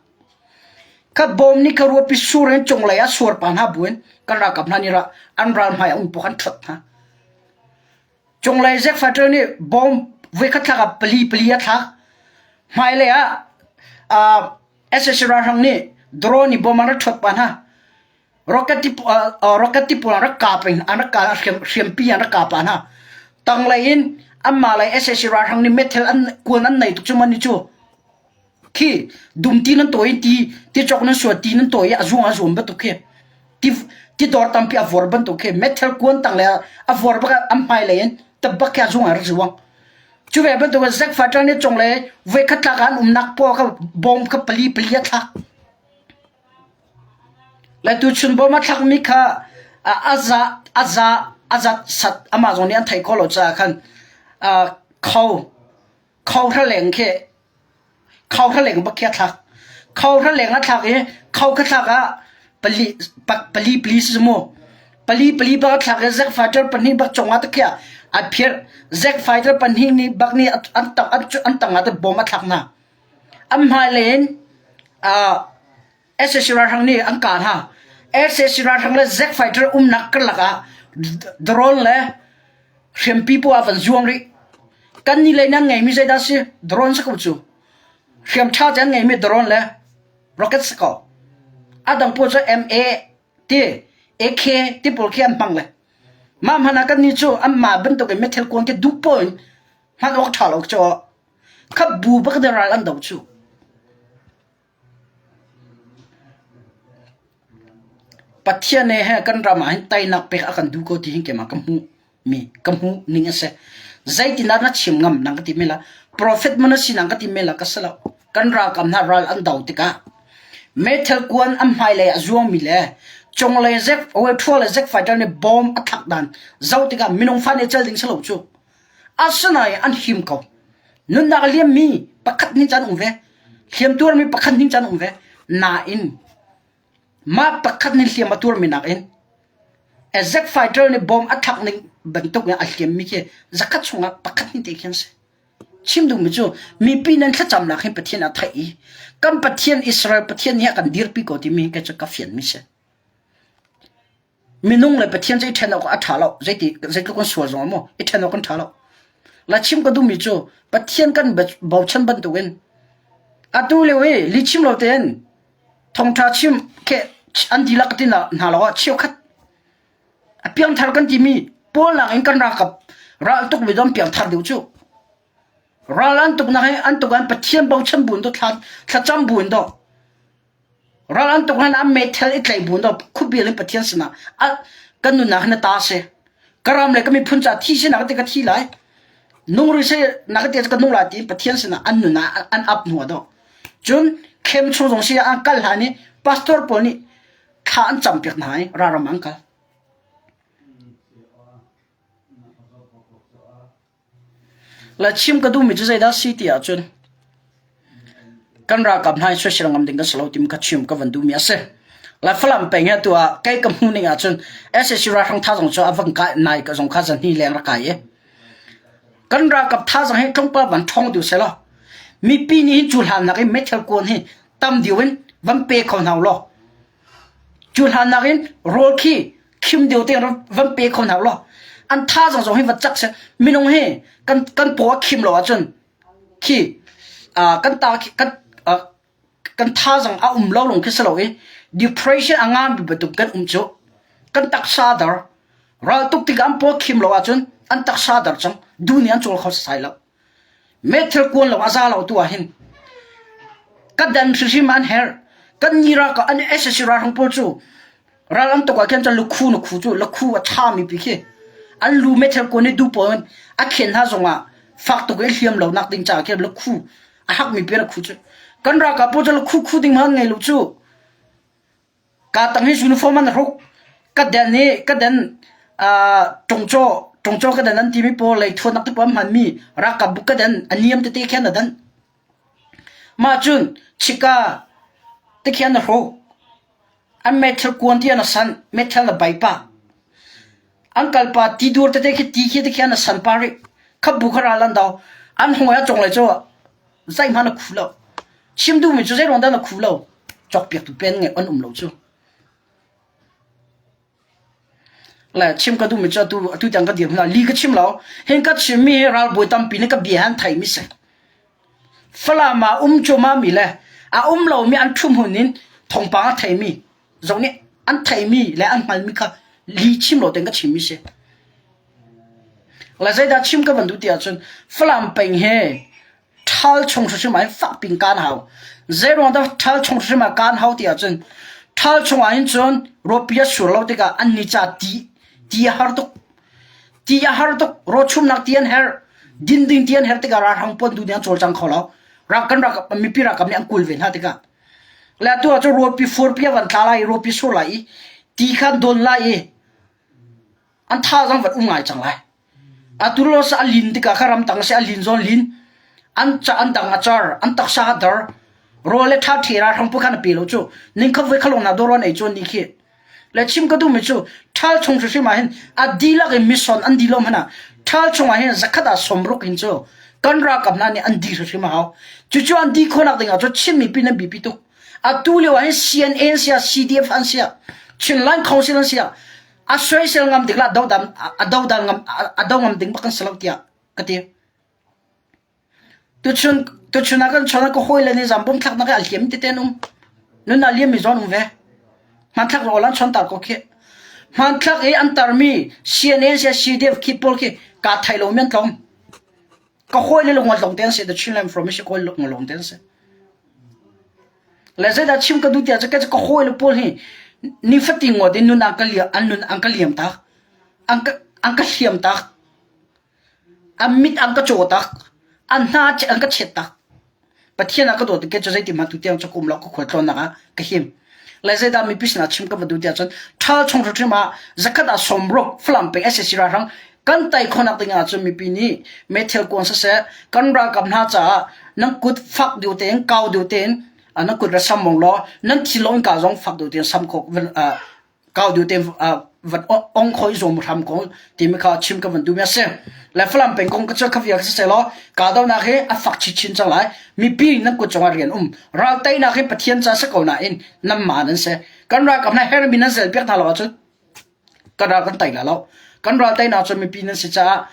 Kha bom nih kha ruapi sur in cunglei ah suar pa hna buin kan ralkap hna nih an ral hmai ah um paoh an ṭhuat hna. Cunglei Zack Fighter nih bom voikhat thlak ah pali pali a thlak. Hmailei ah uh, SSC ralhrang nih drone nih bom an rak ṭhuat pa hna. Rocket ti uh, rocket ti pawl an rak kap in an rak ka hriam hriampi an rak kap pa hna. Tanglei in anmah lei SSC ralhrang nih metal an kuan an nei tuk cu man ni cu Khi dumti nan tawi ti ti cawk nan suat ti nan tawi i a zuang a zuam bantuk khi ti ti dor tampi a vor bantuk khi metal kuan tang le a vor bak an hmai lei in tabak khi a zuang a rak zuang. Cu ve bantuk in Zack Fighter nih cung le voi khat tlak an umnak paw kha bom kha pali pali a thlak. Le tuchun bom a thlakmi kha a za a za a zat sat amah zong nih an theih khawh lo caah khan kho Kho hra leng khi kho hra leng bak khi a thlak. Kho hra leng a thlak i kho kha thlak ah pali pali pali si mu. Pali pali bak a thlak i Zack fighter pahnih bak cungah te khi a phirh. Zack fighter pahnih nih bak nih an tang an tang ah te bom a thlak hna. An hmailei in uh, sac ralhrang nih an kah hna. Sac ralhrang le Zack fighter umnak karlak ah drone le hriampi paoh ah van zuang rih. Kan nih lei nan ngeimi zeidah si? Drone si ko cu. Hriam ṭha te an ngeimi drone le rocket si ko. A dang pawl cu MA ti AK ti pawl khi an hmang le. Mah hmanh ah kan nih cu anmah bantuk in meithal kuan khi duh paoh in hman awk ṭha lo cu. Kha bu bak in ral an do cu. Pathian he kan ram ah hin teinak pek a kan duh ko ti hin keimah ka hmuh mi ka hmuh ning a si. Zeitindah na chim ngam nang ka ti men la prophet man a si nang ka ti men la ka si lo. Kan ralkap hna ral an do tikah meithal kuan an hmailei a zuangmi le cunglei zek thua le zek fighter nih bomb a thlak dan zoh tikah minung fa nih cel ding si lo cu. Asinain an him ko. Nunnak a liammi pakhat nih caan um ve. Hliam tuarmi pakhat nih caan um ve. Nain mah pakhat nih hliam a tuarmi nakin Zack fighter nih bomb a thlak ning bantuk in a hliammi khi zakhat chungah pakhat nih te khi an si. Chim duhmi cu mipi nan thlacamnak hi Pathian a theih i kan Pathian Israel Pathian hi a kan dirpi ko timi hi kei cu ka fianmi si. Minung le Pathian cu i ṭhen awk a ṭha lo. Zeiti zeitluk kan sual zong maw i ṭhen awk kan ṭha lo. La chim ka duhmi cu Pathian kan bochan bantukin atu lio i lihchim lo tein thawngṭha chim ke an dihlak ti hna lo ah cheukhat a piangthar kan timi Paul nakin kan ralkap ral tuk mi dom piangthar deuh cu. Ral an tuknak hi an tuk an Pathian bochan bu in do thla thlacam bu in do ral an tuk hlan an meithal i tlaih bu in do khuabil in Pathian sinah a kan nunnak hi na ta si. Ka ram le ka miphun ca thi si na ka ti ka thi lai. Nung rih seh na ka ti ka nung lai tiin Pathian sinah an nun ah an ap hnu ah do. Cun khem chung zong si ah an kal hlan i pastor pawl nih thla an campiak hna i ralram an kal. Le chim ka duhmi cu zeidah si ti ahcun kan ralkap hna hi soisel ngam ding kan si lo timi kha chim ka van duhmi a si. Le Falam peng hi atu ah kei ka hmuh ning ahcun sac ralhrang thazaang cu a van kai nai ka zong kha zan leng rak kai i kan ralkap thazaang hi tlawmpal van ṭhawng deuh sehlaw mipi nih hin cu hlan nakin meithal kuan hi tam deuh in van pe kho hna ulaw Cu hlan nakin rawl khi khim deuh tein van pe kho hna ulaw an thazaang zong hi va cak seh. Minung hi kan kan paw a khim lo ahcun khi kan ta kan kan thazaang a um lo lawng khi si lo i depression a ngami bantuk kan um cu kan taksa dar ral tuk tikah an paw khim lo ahcun an taksa dar cang du nih an cawl kho sasai lo. Meithal kuan lo a za lo tu ah hin ka dan hrimhrim an herh. Kan ni ralkap an SSC ralhrang pawl cu ral an tuk ah khin cun lukhu na khu cu lakhu a ṭhami pi khi an lu meithal kuan i du pawl in a khen hna zongah fak tuk i hliam lo nak ding caah khin lakhu a hakmi pi lakhu cu kan ralkap pawl cu lakhu khu ding hmanh ngei lo cu. Kaa tang hi uniform an hruk. Ka den i ka den ṭungcaw ṭungcaw ka den an timi pawl leithuannak te pawl an hmanmi ralkap bu ka den a niam tete khin a dan. Mah cun chika te khian a hruk. An meithal kuan ti an a san, meithal a bai pah. An kalpa ti dur tete khi ti khi te khian a san pah rih. Khat bu kha ral an do. An hung a cung le cu zeihmanh a khu lo. Chim duhmi cu zeiruang dah na khu lo? Cawkpiaktu pen nge an um lo cu. Le chim ka duhmi cu atu atu tiang ka dir hna li ka chim lo. Hin ka chimmi hi ralbawi tampi nih ka bia han theimi si. Falam ah um cuahmah mi le a um lomi an ṭhu hmun in thawngpang a theimi zong nih an theimi le an hngalmi kha li chim lo tein ka chimmi si. Le zeidah chim ka van duh ti ahcun Falam peng hi ṭhal chung hrimhrim ah hin fakpi in kaan hau. Zeiruang dah ṭhal chung hrimhrim ah kaan hau ti ahcun ṭhal chung ah hin cun ruahpi a sur lo tikah an ni ca ti ti a har tuk. Ti a har tuk. Rawchumnak ti an herh. Din ding ti an herh tikah ralhrang puan tu nih an cawlcang kho lo. Rak kan rak mipi ralkap nih an kul ve hna tikah. Le atu ah cun ruahpi furpi a van tla lai i ruahpi sur lai i ti kha an dawn lai i an thazaang van um ngai cang lai. Atu lo sa a lin tikah kha ramtang si a lin zawn lin an ca an dang a car an taksa a dar rawl le tha ṭhe ralhrang pu khan a pe lo cu ning kha voi khalong na dawr an ei chuan ni khi le chim ka duhmi cu ṭhal chung hrimhrim ah hin a dihlak in mison an di lo hmanh ah ṭhal chung ah hin zakhat ah sawmruk in cu kan ralkap hna nih an di hrimhrim a hau cucu an di khawhnak ding ah cun Chin mipi nan biapi tuk atu lio ah hin CNA an sia CDF an sia Chinland Council an sia a soisel ngam ding la a dodal ngam a do ngam ding bak kan si lo tiah ka ti tuchun tuchun ah kan chon ka hawi le nih zambom thlak nak a hliam tete an um nun a liam mi zon um ve hmanthlak rawl an chon tar ko khi hmanthlak i an tarmi CNN sia CDF khi pawl khi ka thai lo mi an tlawm ka hawi le lungwat long te an si the Chinland from si kawi lungwat te an si Le zeidah chim ka duh tiah cun ka hawile pawl hi nifatin ngawt in nun an ka liam an nun an ka liam tak. An ka an ka hliam tak. An mit an ka caw tak. An hna an ka chet tak. Pathian a ka dawt ke cu zeiti hmanh tu tiang cu ka um lo ka khualtlawnnak ah ka him. Le zeidah mipi sinah chim ka va duh tiah cun ṭhal chung hrimhrim ah zakhat ah sawmruk Falam peng SAC ralhrang kan tai khawhnak ding ahcun mipi nih meithal kuang siseh kan ralkap hna caah nan kut fak deuh tein kau deuh tein nan kut ra sam mong law nan thinlung innka zong fak deuh tein sam kho kau deuh tein van ong kho i zuam hram ko timi kha chim ka van duhmi a si. Le Falam peng kong ka cu kha vial siseh law kahdohnak hi a fak chinchin cang lai. Mipi nan kut cungah rian um. Ral teinak hi Pathian ca si ko nain nan ma nan si. Kan ralkap hna hermi nan zel piak hna lo ahcun kan ral kan tei la lo. Kan ral teinak cu mipi nan si caah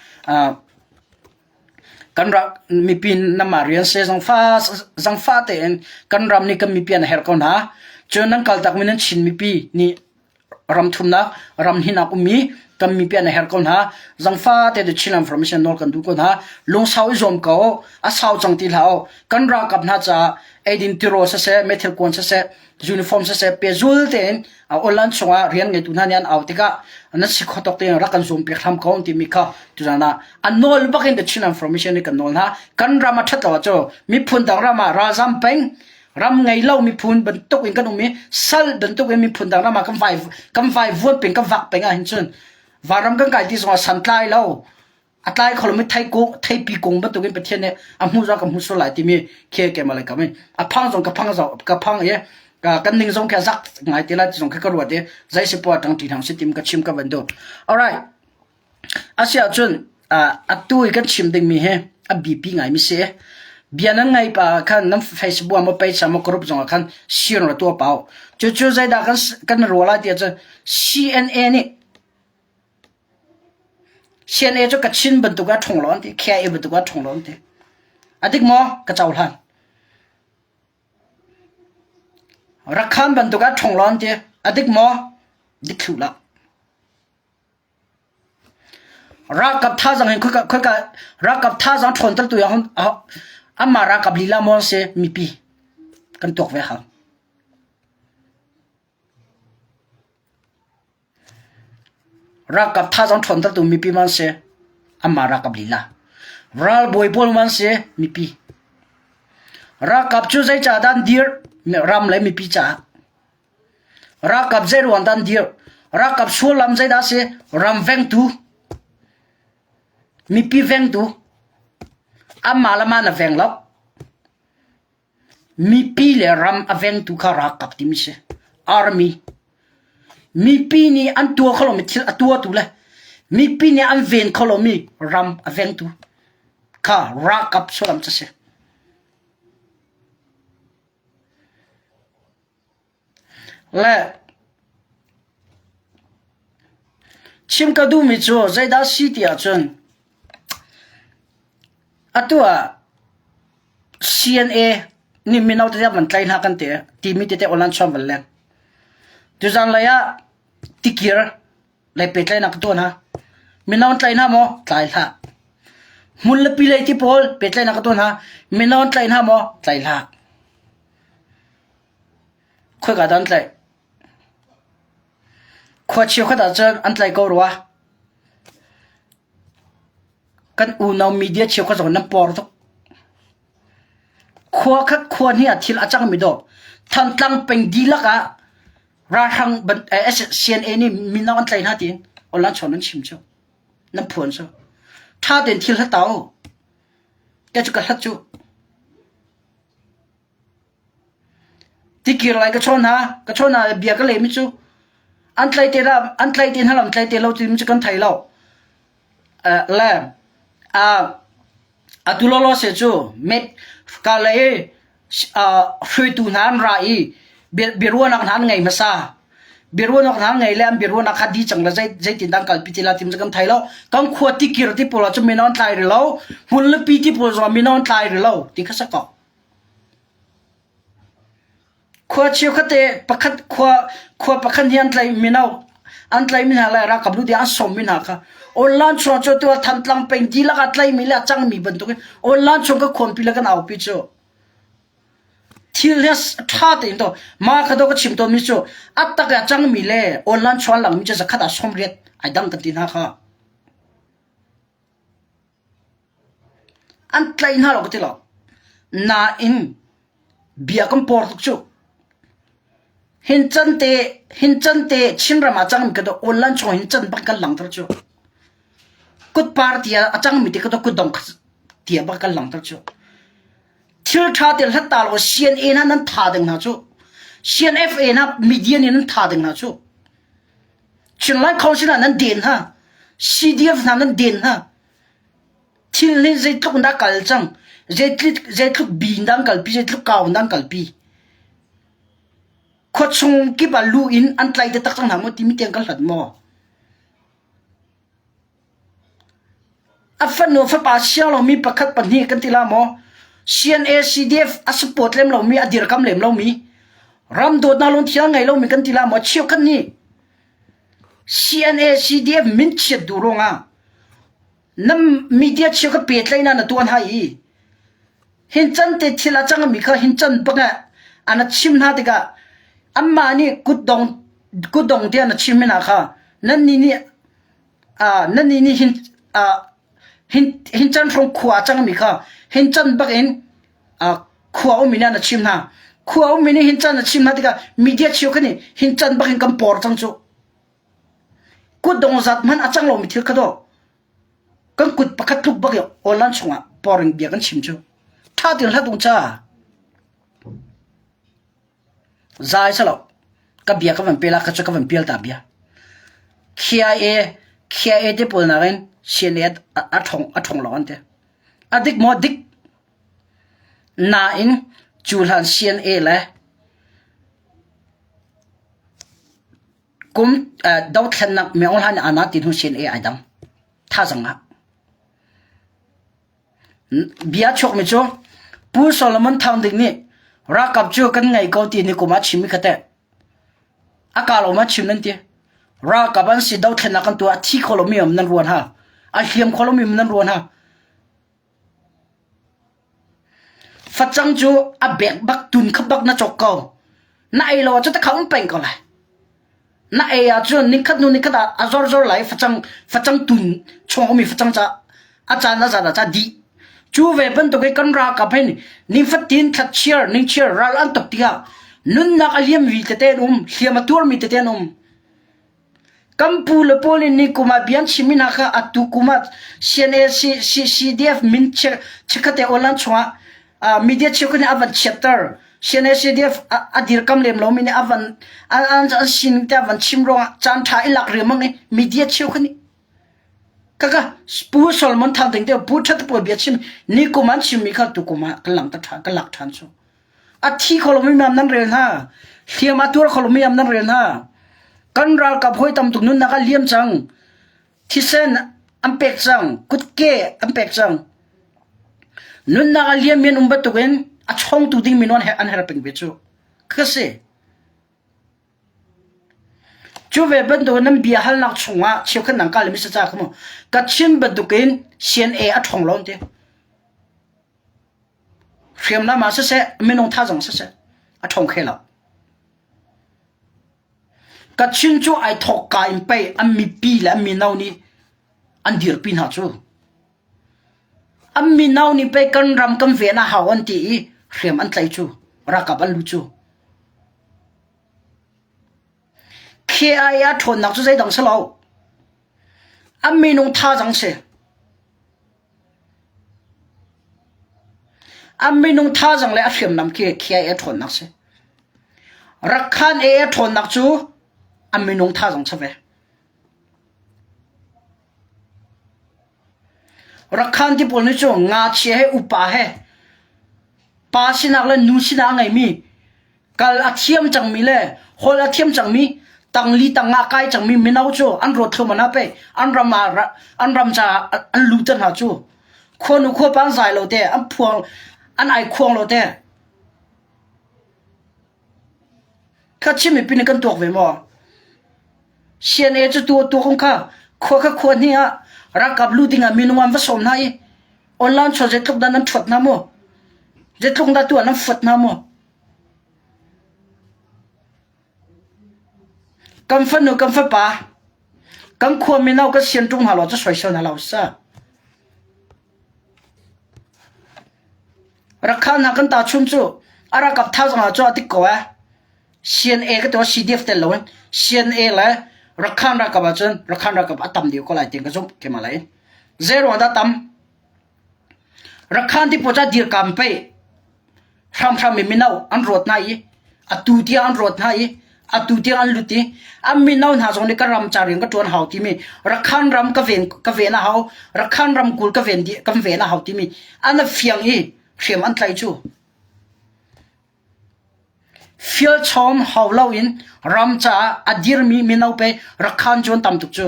kan ral mipi namah rian se zangfa zangfa tein kan ram nih kan mipi an herh ko hna. Cun nan kaltak mi nan Chin mipi nih Ram thumnak, ram hinak ummi kan mipi an herh ko hna. Zangfa te Chin Information nawl kan duh ko hna. Lungsau i zuam ko. A sau cang ti hlah u. Kan ralkap hna caah eidin tirawl siseh, meithal kuan siseh, uniform siseh pehzul tein online chungah rian ngeitu hna nih an au tikah nan si kho tawk tein rak kan zuam piak hram ko timi kha tuzan ah an nawl bak in the Chin Information nih kan nawl hna. Kan ram a ṭhat lo ahcun miphun dang ram ah ralzam peng ram ngei lo miphun bantuk in kan um i sal bantuk in miphun dang ram ah kan vai kan vai vuan peng kan vak peng ah hin cun vanram kan kai ti zongah santlai lo a tlai kho lomi thei kung theipi kung bantukin Pathian nih a hmuh zong ka hmu sual lai timi khi keimah lei kam in a phang zong ka phang zong ka phang i kan ning zong khi a zak ngai te lai ti zong khi ka ruat i zei si poah ṭang ṭi hna si tim ka chim ka van duh. Alright. Asiah cun atu i kan chim dingmi hi a biapi ngaimi si. Bia nan ngai pa khan nan Facebook ah maw page ah maw group zongah khan share ra tuah pau. Cucu zeidah kan kan ruah lai ti ahcun CNA nih CNA cu Kachin bantuk ah ṭhawng lo an ti, KIA bantuk ah ṭhawng lo an ti. A dik maw? Ka cohlan. Rakhan bantuk ah ṭhawng lo an ti. A dik maw? Dik thlu lah. Ralkap thazaang hin khoika khoika ralkap thazaang ṭhawnter tu ah amah ralkap lila maw si mipi kan tuak ve hau. Ralkap thazaang ṭhawntertu mipi man si, anmah ralkap lila. Ralbawi pawl man si, mipi. Ralkap cu zeicah dah an dir? Ram le mipi caah. Ralkap zei ruang dah an dir? Ralkap sullam zeidah a si? Ram vengtu. Mipi vengtu. Anmah le mah na veng lo. Mipi le ram a vengtu kha ralkap timi si. Army. Mipi nih an tuah kho lomi thil a tuahtu le mipi nih an ven kho lomi ram a vengtu kha ralkap sullam cu si. Le chim ka duhmi cu zeidah si ti ahcun atu ah CNA nih mino tete van tlai hna kan ti timi tete online chuan van leng. Tuzan lei ah tikir lei pehtlaihnak ka tuah hna. Mino an tlai hna maw? Tlai hlah. Hmun le pi lei ti pawl pehtlaihnak ka tuah hna. Mino an tlai hna maw? Tlai hlah. Khoika dah an tlaih? Khua cheukhat ahcun an tlaih ko rua. Kan unau media cheukhat zong nan por tuk. Khua khat khua hnih ah thil a cangmi dawh Thantlang peng dihlak ah ralhrang CNA nih mino an tlaih hna tiin online chawn nan chim cu. Nan phuan cu. Ṭha tein thil hlat ta u. Kei cu ka hlat cu. Tikir lai ka chawn hna, ka chawn hna bia ka lehmi cu an tlai te la, an tlai te hna lo, an tlai te lo timi cu kan thei lo. Uh, le uh, atu lawlaw se cu met ka le i uh, hruaitu hna an ra i biaruahnak hna an ngei hmasa. Biaruahnak hna an ngei le an biaruahnak kha di cang le zei zeitin dah kalpi ti la tim cu kan thei lo. Kan khua tikir ti pawl ah cun mino an tlai ri lo. Hmun le pi ti pawl zong mino an tlai ri lo ti kha sa ko. Khua cheukhat pakhat khua khua pakhat hi an tlaih mino an tlaihmi hna le ralkap lu tiah an sawmmi hna kha online chung cu tu Thantlang peng dihlak ah tlaihmi le a cangmi bantukin online chung ka khuampi le kan aupi cu thil hi ṭha tein to ma kha do ka chim tawnmi cu a tak a cangmi le online chung a langmi cu zakhat ah 80 ai dang kan ti hna kha. An tlaih hna lo ka ti lo. Nain bia kan por tuk cu. Hin can te hin can te Chinram ah cangmi ka do online chung hin can bak kan langter cu. Kutpar tia a cangmi te ka do kutdong tia bak kan langter cu. Thil tha te hlat ta lo CNA hna nan tha ding hna cu. CNFA hna media nih nan tha ding hna cu. Chinland Council ah nan den hna. CDF hna nan den hna. Thil hi zeitluk in dah kal cang? Zeitluk, zeitluk bi in dah an kalpi? Zeitluk kau in dah an kalpi? Khuachung kip ah lu in an tlai taktak cang hna maw timi tiang kan hlat maw? A fanu fapa siang lomi pakhat pahnih kan ti la maw? CNA CDF a support lem lomi a dirkam lem lomi ram dawtnak lungthin a ngei lomi kan ti la maw? Cheukhat nih. CNA CDF min chiat duh ruangah na media chia kha pehtlaihnak na tuah hna i hin can te thil a cangmi kha hin can bak ah an chim hna tikah anmah nih kutdong kutdong tiah na chim hna kha nannih nih nannih nih hin hin hin can hrawng khua a cangmi kha hin can bak in khua ummi nih na chim hna khua ummi nih hin can na chim hna tikah media cheu kha nih hin can bak in kan por cang cu Kutdong zat hmanh a cang lomi thil kha dawh kan kut pakhat tluk bak i online chungah boring bia kan chim cu ṭha tein hlat ung ca zai salo ka bia ka van pe la ka cu ka van pial ta bia KIA KIA te pawl nakin CNA a ṭhong a ṭhong lo an ti a dik maw dik nain cu hlan CNA le Kum dothlennak Myo Hlan nih aa ti hnu CNA ai dang. Thazang ah. Bia chuakmi cu Pu Solomon Thang Ding nih ralkap cu kan ngei ko ti ni kum ah chim mi kha teh. A ka lo ma chim nan ti. Ralkap an si dothlennak kan tuah thi kho lomi um nan ruan ha. A hliam kho lomi um nan ruan ha. Facang cu a bek bak tun kha bak na cawk ko. Na ei lo ahcun takha um peng ko lai. Na ei ahcun nikhat hnu nikhat ah a zorzor lai facang facang tun chung ummi facang ca a caan a zat ah ca dih. Cu ve bantuk i kan ralkap hin nifatin thlachiar ningchiar ral an tuk tikah nunnak a liam vi tete an um, hliam a tuarmi tete an um. Kan pu le pawl nih nikum ah bia an chimmi hna kha atu kum ah CNA CDF min chikkhatte online chungah media cheukhat nih a van chiatter. CNA CDF a dirkam lem lomi nih a van an sining te a van chim ruangah caan ṭha i lak riangmang i media cheukhat nih kaka Pu Solomon Thang Ding te Pu Ṭhat pawl bia chim nikum an chimmi kha tukum ah kan langhter ṭhan kan lak ṭhan cu. A thi kho lomi mam nan rel hna. Hliam a tuar kho lomi am nan rel hna. Kan ralkap hawi tam tuk nunnak a liam cang. Thisen an pek cang. Kutke an pek cang. Nunnak a liam mi an um bantukin a chongtu ding minung an her peng ve cu. Ka si. Cu ve bantukin nan bia halnak chungah cheukhat nang kal mi sa ca kha mu. Ka chim bantukin CNA a ṭhong lo ti. Hriamnam ah siseh, minung thazang siseh, a ṭhawng khe lo. Kachin cu ai thawk ka in pei an mipi le an mino nih an dirpi hna cu. An mino nih pei kan ram kan ven a hau an ti i hriam an tlai cu, ralkap an lu cu. KIA a ṭhawnnak cu zeidang si lo. An minung thazang si. An minung thazaang le a hriamnam khi KIA ṭhawnnak si. Rakhan AA ṭhawnnak cu an minung thazaang si ve. Rakhan ti pawl nih cu ngakchia he upa he pa sinak le nu sinak a ngeimi Kal a thiam cangmi le holh a thiam cangmi tangli tangah kai cangmi mino cu an rawt thluahmah hna pei an ram ah an ram caah an luter hna cu khuanu khuapa an zai lo te an phuang an ai khuang lo te kha Chin mipi nih kan tuak ve maw CNA cu tu tuak um kha khua kha khua hnih ah ralkap lu ding ah minung an va sawm hna i online chuan zeitluk dah nan ṭhuat hna mu zeitluk dah tu ah nan fuat hna mu Kan fanu kan fapa kan khua mino kan sian ṭung hna law cu soisel hna lo sa. Rakha hna kan ta chum cu a ralkap thazang ah cu a tik ko eh. CNA ka tuah CDF tel loin CNA le Rakhan ralkap ahcun Rakhan ralkap a tam deuh ko lai ti'n ka zumh keimah lei. Zei ruang dah tam? Rakhan ti pawl ca dirkam pei hramhram in mino an rawt hna i atu tiang an rawt hna i atu tiang an lut i an mino hna zong nih ka ram ca rian ka ṭuan hau timi Rakhan ram ka ven ka ven a hau Rakhan ramkulh ka ven dih kan ven a hau timi an fiang i hriam an tlaih cu Fialchawm hau loin ram caah a dirmi mino pe Rakhan cu an tam tuk cu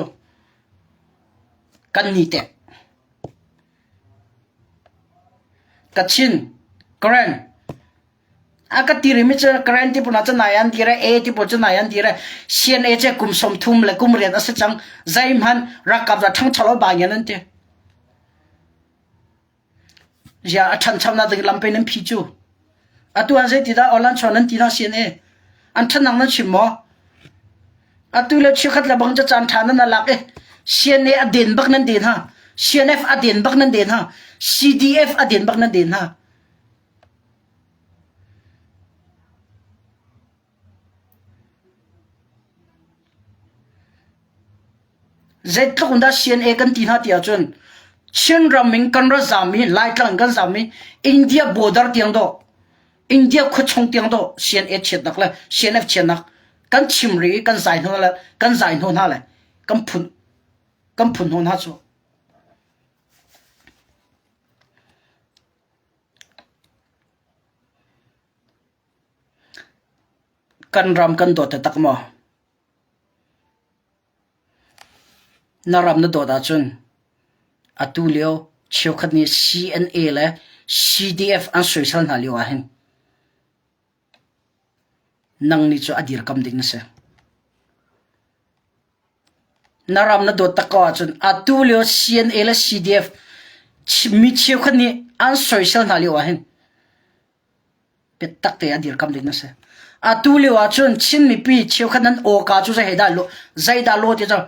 kan ni teh. Kachin, Karen. A ka ti rimi cu Karen ti pawl cu nai an dir A ti pawl cu nai an dir CNA cu kum 30 le kum riat a si cang. Zeihmanh ralkap za ṭhangcho lo ba ngian an ti. Zia a ṭhanchonak ding lam pe nan phi cu. Atu an zei ti dah online chuan nan ti hna CNA. An ṭhannak nan chim maw? Atu le chiakhat le bang cu caan ṭha nan lak i CNA a den bak nan den ha. CNF a den bak nan den ha. CDF a den bak nan den ha. Zeitluk in dah CNA kan ti hna ti ahcun Chinram in kan ra zaam i Laitlang in kan zaam i India border tiang dawh India khuachung tiang dawh CNA chiatnak le CNF chiatnak kan chim rih i kan zai hna le kan zai hnu hna le kan phun kan phun hnu hna cu. Kan ram kan dawt taktak maw? Na ram na dawt ahcun atu lio cheukhat nih CNA le CDF an soisel hna lio ahhin nang nih cu a dirkam ding na si. Na ram na dawt tak ko ahcun atu lio CNA le CDF mi cheukhat nih an soisel hna lio ahhin Biatak te a dirkam ding na si. Atu lio ahcun Chin mipi cheukhat nan awka cu zei dah lo zeidah lo ti cu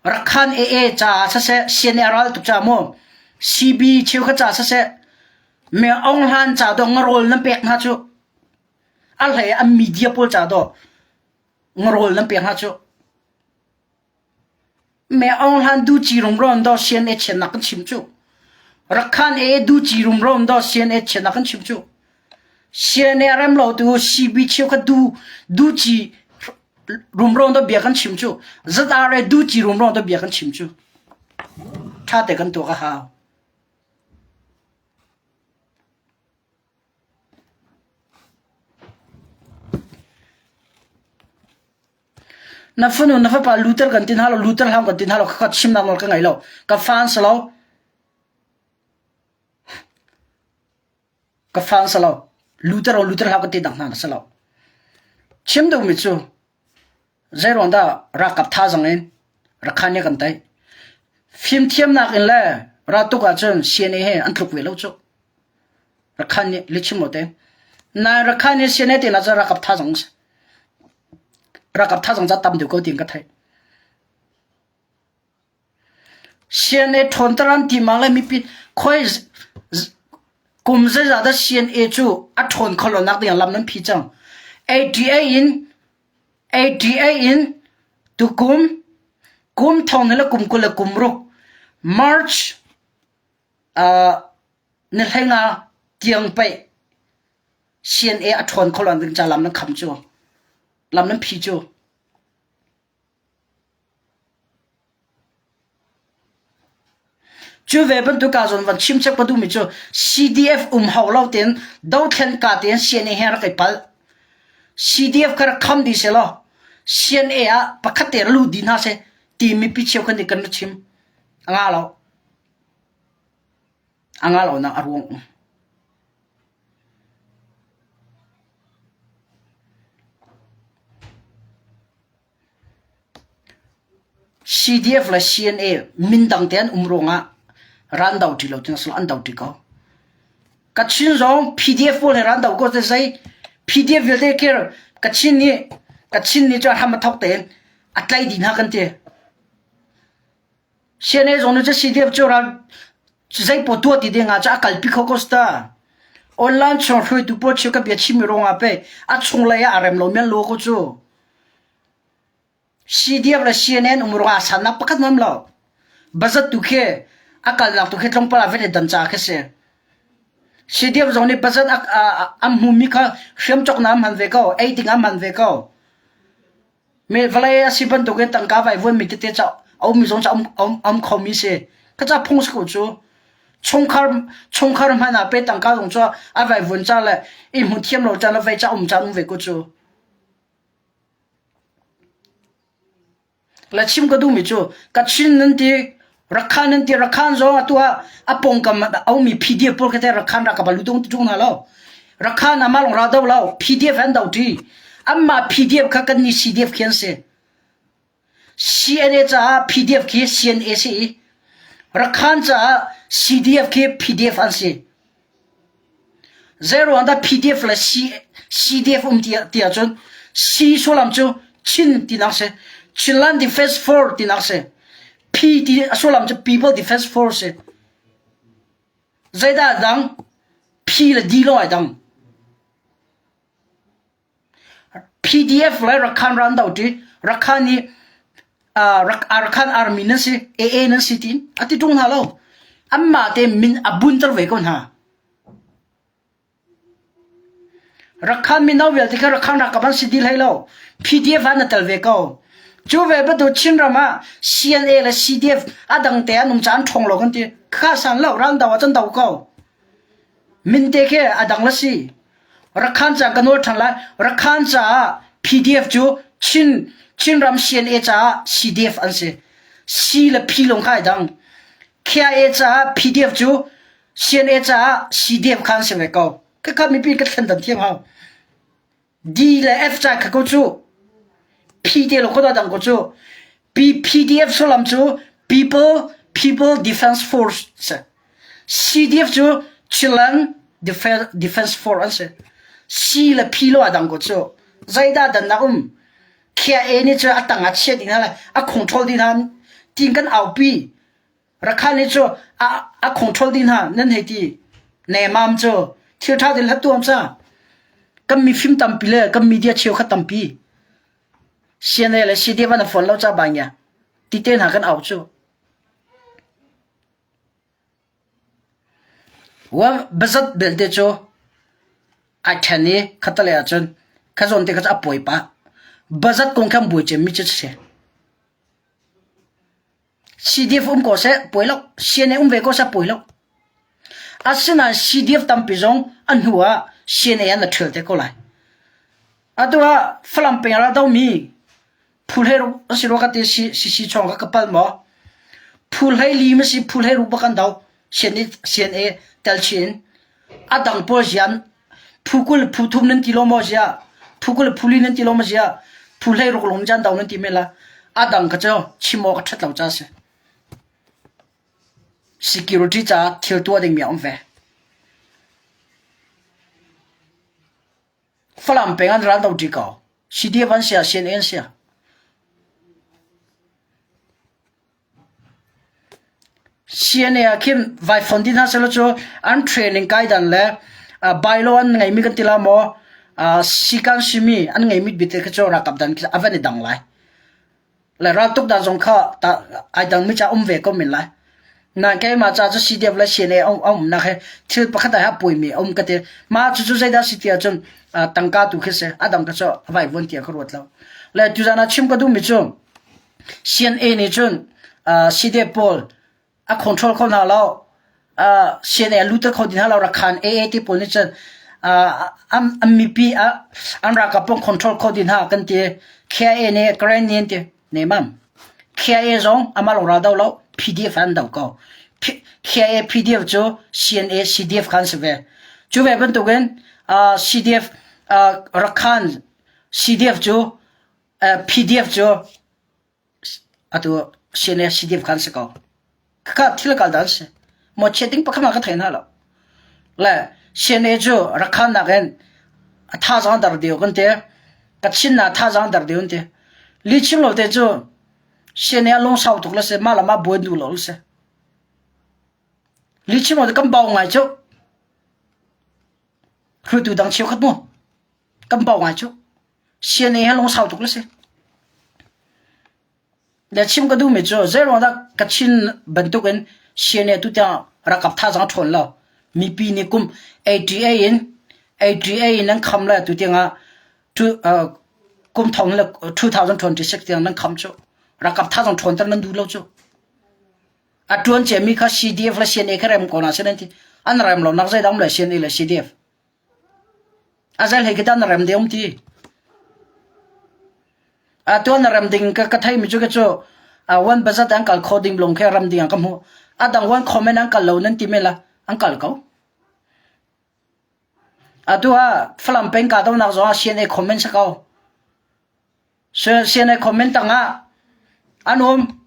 Rakhan AA caah siseh CNA ral tuk caah maw CB cheukhat caah siseh Me Aung Hlan ca dawh ngarawl nan pek hna cu a hlei an media pawl ca dawh ngarawl nan pek hna cu Me Aung Hlan du ci rumro in daw CNA chiatnak kan chim cu. Rakhan e du ci rumro in daw CNA chiatnak kan chim cu. CNA rem lo tu CB cheu kha du du ci rumro in daw bia kan chim cu. ZRA du ci rumro in daw bia kan chim cu. Tha te kan tuak a hau. Na fanu na fapa Luther kan ti hna lo, Luther hlang kan ti hna lo, khakha chimnak nawl ka ngei lo. Ka fan si lo. Ka fan si lo. Luther o Luther hlang kan ti dang hna na si lo. Chim duhmi cu zeiruang dah ralkap thazang in Rakhine kan tei. Fimthiamnak in le raltuk ahcun CNA he an tluk ve lo cu. Rakhan nih lihchim lo te. Nain Rakhan nih CNA te na cu ralkap thazang si. Ralkap thazang ca tam deuh ko tiin ka theih. CNA ṭhawnter an ti ma le mipi khoi kum zeizah dah CNA cu a ṭhawn kho lo nak ding lam nan phi cang. ATA in ATA in tukum kum thong le kum 20 le kum ruk March uh, ni hleinga tiang pei CNA a ṭhawn kho lo ding ca lam nan kham cu lam nan phi cu cu ve bantuk ka zawn van chim chap ka duhmi cu CDF um hau lo tein dothlen ka tein CNA he rak i palh CDF kha rak kham dih selaw CNA ah pakhat te lut dih hna seh ti mipi cheu khan nih kan ra chim a nga lo A nga lonak a ruang um. CDF le CNA mindang te an um ruangah ran do ṭi lo tin a an do ṭi ko. Kachin zong PDF pawl he ran do ko te zei PDF vialte kir Kachin nih Kachin nih cu a hram a thok tein a tlai dih hna kan ti. CNA zong nih cun CDF cu ral zeipaw tuah ti ding ah cun a kalpi kho ko si ta. Online chung hruaitu pawl cheu ka bia chimmi ruangah pei a chunglei ah a rem lomi an lu ko cu. CDF le CNN um ruangah sannak pakhat ngam lo. Bazat tu khi a kalnak tu khi tlawmpal ah vet dan ca khi si. CDF zong nih bazat a hmumi kha hriam cawknak an hman ve ko, ei ding an hman ve ko. Mi vawlei a si bantukin tangka vaivuanmi tete cu a ummi zong cu a um khomi si. Kha ca phung si ko cu. Chungkhar chungkhar hmanh ah pe tangka zong cu a vaivuan ca le i hmu thiam lo ca le vei ca um caan um ve ko cu. Le chim ka duhmi cu Kachin nan ti Rakhan nan ti Rakhan zong atu ah a pawngkam a ummi PDF pawl kha te Rakhan ralkap a lut tung hna lo. Rakhan amah lawng ral do lo, PDF an do ṭi. Anmah PDF kha kan nih CDF khi an si. CNA caah PDF khi CNA si i Rakhan caah CDF khi PDF an si. Zeiruang dah PDF le C, CDF um ti, ti ahcun C sullam cu Chin tinak si. Chinland Defense Force tinak si. P ti a sullam cu People Defense Force si. Zeidah dang? P le D lawng ai dang. PDF le Rakhan ran do ṭi. Rakhan i Rakhan army nan si, AA nan si tiin a ti ṭung hna lo. Anmah te min a bunter ve ko hna. Rakhan mino vialte kha Rakhan ralkap an si dih hlei lo. PDF ah na tel ve ko. Cu ve bantuk Chinram ah CNA le CDF a dang te an um caah an ṭhawng lo kan ti. Kha san lo ral do ah cun do ko. Min te khi a dang la si. Rakhan ca ka nawl ṭhan lai. Rakhan caah PDF cu Chin Chinram CNA caah CDF an si. C le P lawng kha ai dang. KIA caah PDF cu CNA caah CDF kha an si ve ko. Khakha mipi ka thlen dan thiam hau. D le F ca kha ko cu P te lo ko dang ko cu P PDF sullam cu People People Defense Force si. CDF cu Chiland Defense, Defense Force an si. C le P lo a dang ko cu. Zeidah dannak um? KIA nih cu a tang ah chia ding hna le a control ding hna tin kan aupi. Rakhan nih cu a a control dih hna nan hei ti. Nemam cu thil ṭha ding hlat tuam ca. Kan mifim tampi le kan media cheukhat tampi. CNA le CDF an fawn lo ca ba ngia. Ti te hna kan au cu. Wa bazat belte cu ai ṭhen i khattelei ahcun kha zawn te kha cu a pawi pah. Bazat kong khan buai cemmi cu si. CDF um ko seh puai lo, CNA um ve ko seh puai lo. Asinain CDF tampi zong an hnu ah CNA an ṭhial te ko lai. Atu ah Falam peng ah domi phu hlei ruk a si rua ka ti CC chong ka ka pal maw? Phu hlei li ma si phu hlei ruk bak an do CNA, CNA tel chin A dang pawl zian phu 20 phu thum nan ti lo maw ziah? Phu 20 phu li nan ti lo maw ziah? Phu 16 lung jan do nan ti men la. A dang kha cu chim awk a ṭhat lo ca a si. Security caah thil tuah dingmi a um ve. Falam peng an ral do ṭi ko. CDF an sia, CNA an sia. CNA ah khin vai fon ti hna sehlaw cu an training kai dan le bylaw an ngeimi kan ti la maw sikan simi an ngeimi bite kha cu ralkap dan khi a van i dang lai. Le raltuk dan zong kha ai dangmi ca um ve ko men lai. Nain keimah ca cu CDF le CNA a umnak hi thil pakhat ah a puaimi a um ka ti. Mah cucu zeidah si ti ahcun tangka tu khi si. A dang kha cu a vai vuan tiah ka ruat lo. Le tuzan ah chim ka duhmi cu CNA nih cun CDF pawl a control kho hna lo. CNA a lutter kho ti hna lo. Rakhan AA ti pawl nih cun an mipi an ralkap pawl control kho ti hna kan ti. KIA nih Karen nih an ti. Nemam. KIA zong amah lawng ral do lo. PDF an do ko. KIA PDF cu CNA CDF kha an si ve. Cu ve bantukin CDF Rakhan CDF cu PDF cu atu CNA CDF khan si ko. Khakha thil kal dan si. Maw chiat ding pakhat ka thei hna lo. Le CNA cu Rakhan nakin a thazaang dar deu kan ti. Kachin na thazaang dar deu an ti. Li chim lo te cu CNA lung sau tuk le si mah le mah buai duh lo le si. Li chim lo te kan bau ngai cu. Hruaitu dang cheukhat mu. Kan bau ngai cu. CNA he lungsau tuk na si. Le chim ka duhmi cu zeiruang dah Kachin bantukin CNA tu tiang ralkap thazaang a ṭhawn lo. Mipi nih kum 88 in 88 in nan kham le tu tiang ah kum thong le 2026 tiang nan kham cu. Ralkap thazaang ṭhawnter nan duh lo cu. A ṭuan ciami kha CDF le CNA kha rem ko hna seh nan ti. An rem lo nak zeidah um le CNA le CDF. A zel hei khi tah na rem deuh um ti. A tuan na rem ding ka ka theimi cu ka cu one bazat an kal kho ding lung khi ram ding ah ka hmuh. A dang one comment an kal lo nan ti men la an kal ko. Atu ah Falam peng kahdohnak zong ah CNA comment si ko. CNA comment tang ah an um.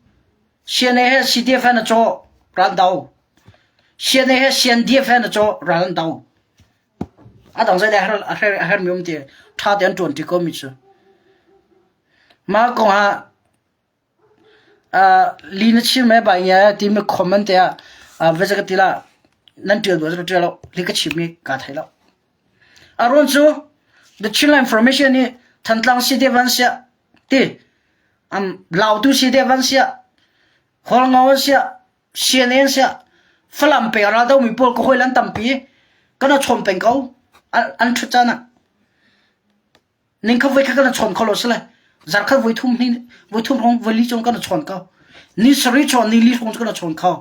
CNA he CDF he na cawh ral do. CNA he CNDF he na cawh ral an do. A dang zei a hermi um ti ṭha te an ṭuan ṭi ko mi cu. Mah kong ah Li na chim e bai ngia timi comment te ah va ka ti la nan ṭial duh ka ṭial lo li ka chim mi kaa thei lo. A ruang cu the Chinland Information nih Thantlang si te van siah ti um Lautu si te van siah Hualngo an siah CNA an siah Falam peng ral do mi pawl ka hawi lan tampi kan a chawm peng ko an ṭhut caan ah Ning kha voi kha kan chawn kho lo sile zarkhat voi thum ni voi thum hrawng voi li cung kan chawn ko. Ni sarih chawn ni li hrawng cu kan chawn kho.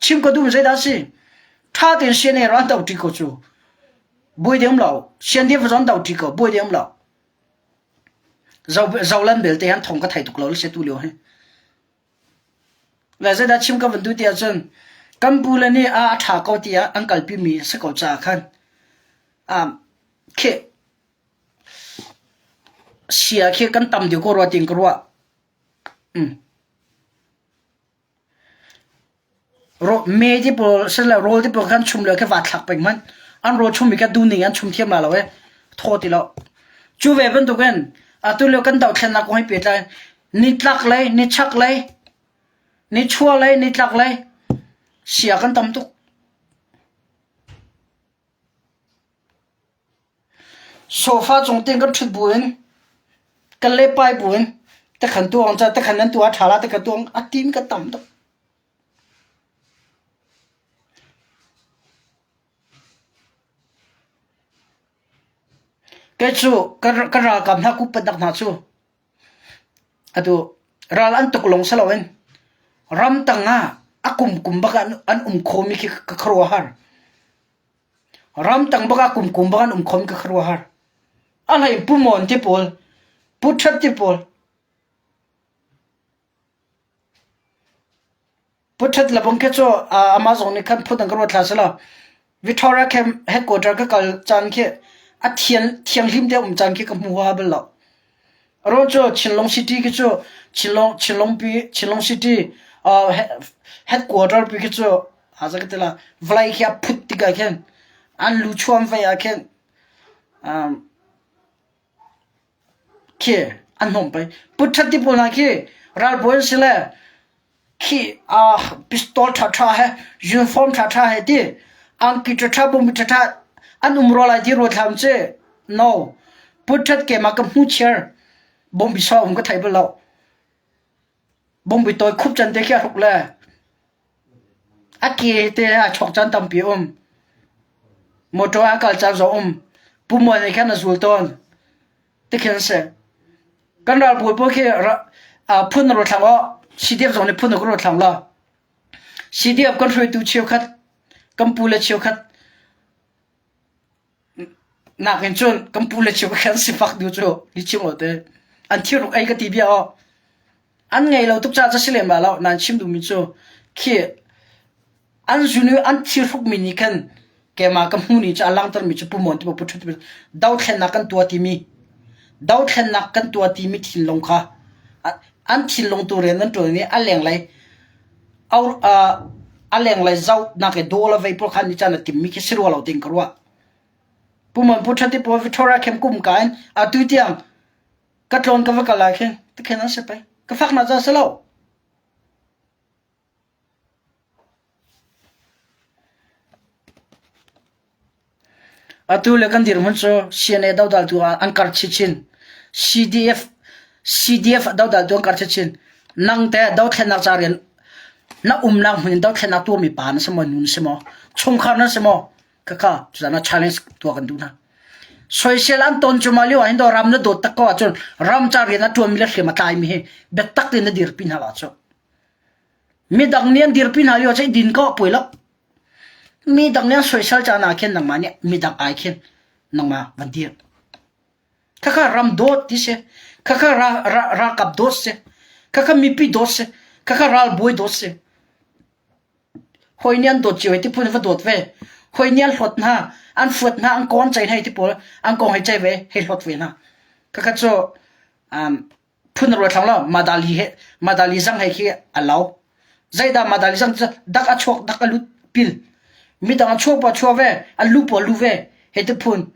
Chim ko duh zeidah si? Tha tein sian e ran do ṭi ko cu. Buai dem lo. Sian dia va do ṭi ko. Buai dem lo. Zolan belte han thong ka thei tuk lo se tu lio hi. Le zeidah chim ka van duh ti ahcun kan pu le nih a ṭha ko tiah an kalpi mi a si ko caah khan um, khi sia khi kan tam deuh ko rua tiin ka ruah. Mm. Me ti pawl sile rawl ti pawl kan chum lio khi vaa thlak peng hmanh. An rawl chum mi kha duh ning an chum thiam la lo e. Thaw ti lo. Cu ve bantukin atu lio kan dohthlennak kong he pehtlai nitlak lei, nichak lei, nichuah lei, nitlak lei sia kan tam tuk. Sofa cung tein kan ṭhut buin kan lepai buin takhan tuang ca takhan nan tuah ṭha la takhan tuang a tim kan tam tuk. Kei cu ka ralkap hna kupat hna cu atu ral an tuk lawng si loin ramtang ah a kumkum bak ah an um khomi khi ka khuaruahhar. Ramtang bak ah kumkum bak an um khomi ka khuaruahhar. A hlei Pu Mon ti pawl, Pu Ṭhat ti pawl, Pu Ṭhat lebang khi cu amah zong nih khan phun an ka ruat hlah selaw Victoria Camp headquarter ka kal caan khi a thian thianghlim te um caan khi ka hmu huaha bal lo. Aruang cu Chinlung City khi cu Chinlung Chinlungpi Chinlung City uh, headquarter pi khi cu a za ka ti la vawlei khi a phut tikah khin an lu chuam vei ah khin um, Khi an hnawm pei. Putṭhat ti pawl hna khi ralbawi an si le khi uh, pistol ṭhaṭha he uniform ṭhaṭha he ti angki ṭhaṭha bumi ṭhaṭha an um rua lai ti ruat hlah ci. No. Putṭhat ke ma ka hmu chiar bombi saw um ka thei bal lo. Bombi tawi khup can te khi a hruk le a ke te a chok caan tampi um. Motor a kal caan zong um. Pumuan nih khan a zul tawn. Tikhin a si. Kan ralbawi pawl khi phun na ruat hlang aw. CDF zong nih phun na ka ruat hlang lo. CDF kan hruaitu cheukhat, kan pu le cheukhat Nakin cun kan pu le cheu khan sifak du cu ni chim lo te an thilruk ei ka ti bia aw an ngei lo tuk caah ca si lem la lo nan chim duhmi cu khi an zunu an thilhruk mi nih khan keimah ka hmu ni cu a langhter mi cu pumon ti pu ṭhut dothlennak kan tuah timi dothlennak kan tuah timi thinlung kha an thinlung tu rian an ṭuan i a lenglei a lenglei zohnak i dawl a vei pawl kha ni caan a timmi khi si rua lo tiin ka ruah. Puman Pu Ṭhat pawl Victoria Camp kum ka in atu tiang ka tlawn ka va kal lai khin tikhin an si pei. Ka faknak ca si lo. Atu le kan dirhmun cu CNA dodaltu ah an karh chinchin. CDF CDF dodaltu an karh chinchin. Nang teh dothlennak ca rian na umnak hmun in dothlennak tuahmi pa na si maw, nu na si maw, chungkhar na si maw, khakha cucaah challenge tuah kan duh hna. Soisel an ton cuahmah lio ah hin ram na dawt tak ko ahcun ram ca rian a ṭuanmi le hriam a tlaimi hi biatak tein na dirpi hna lo ahcun midang nih an dirpi hna lio ah cun i din ko puai lo. Midang nih an soisel caan ah khin nangmah nih midang ai khin nangmah van dir. Khakha ram dawt ti si. Khakha ralkap dawt si. Khakha mipi dawt si. Khakha ralbawi dawt si. Hawi nih an dawt cio i ti phun va dawt ve. Khoi nih an hlawt hna, an fuat hna, an kong an ceih hna ti pawl an kong hei ceih ve, hei hlawt ve hna. Khakha cu um, phun ruat thlang lo Madali he Madali zang he khi a lo. Zeidah Madali zang cu dak a chuak dak a lut pil. Midang a chuak pa chuak ve, a lu pa lu ve. He ti phun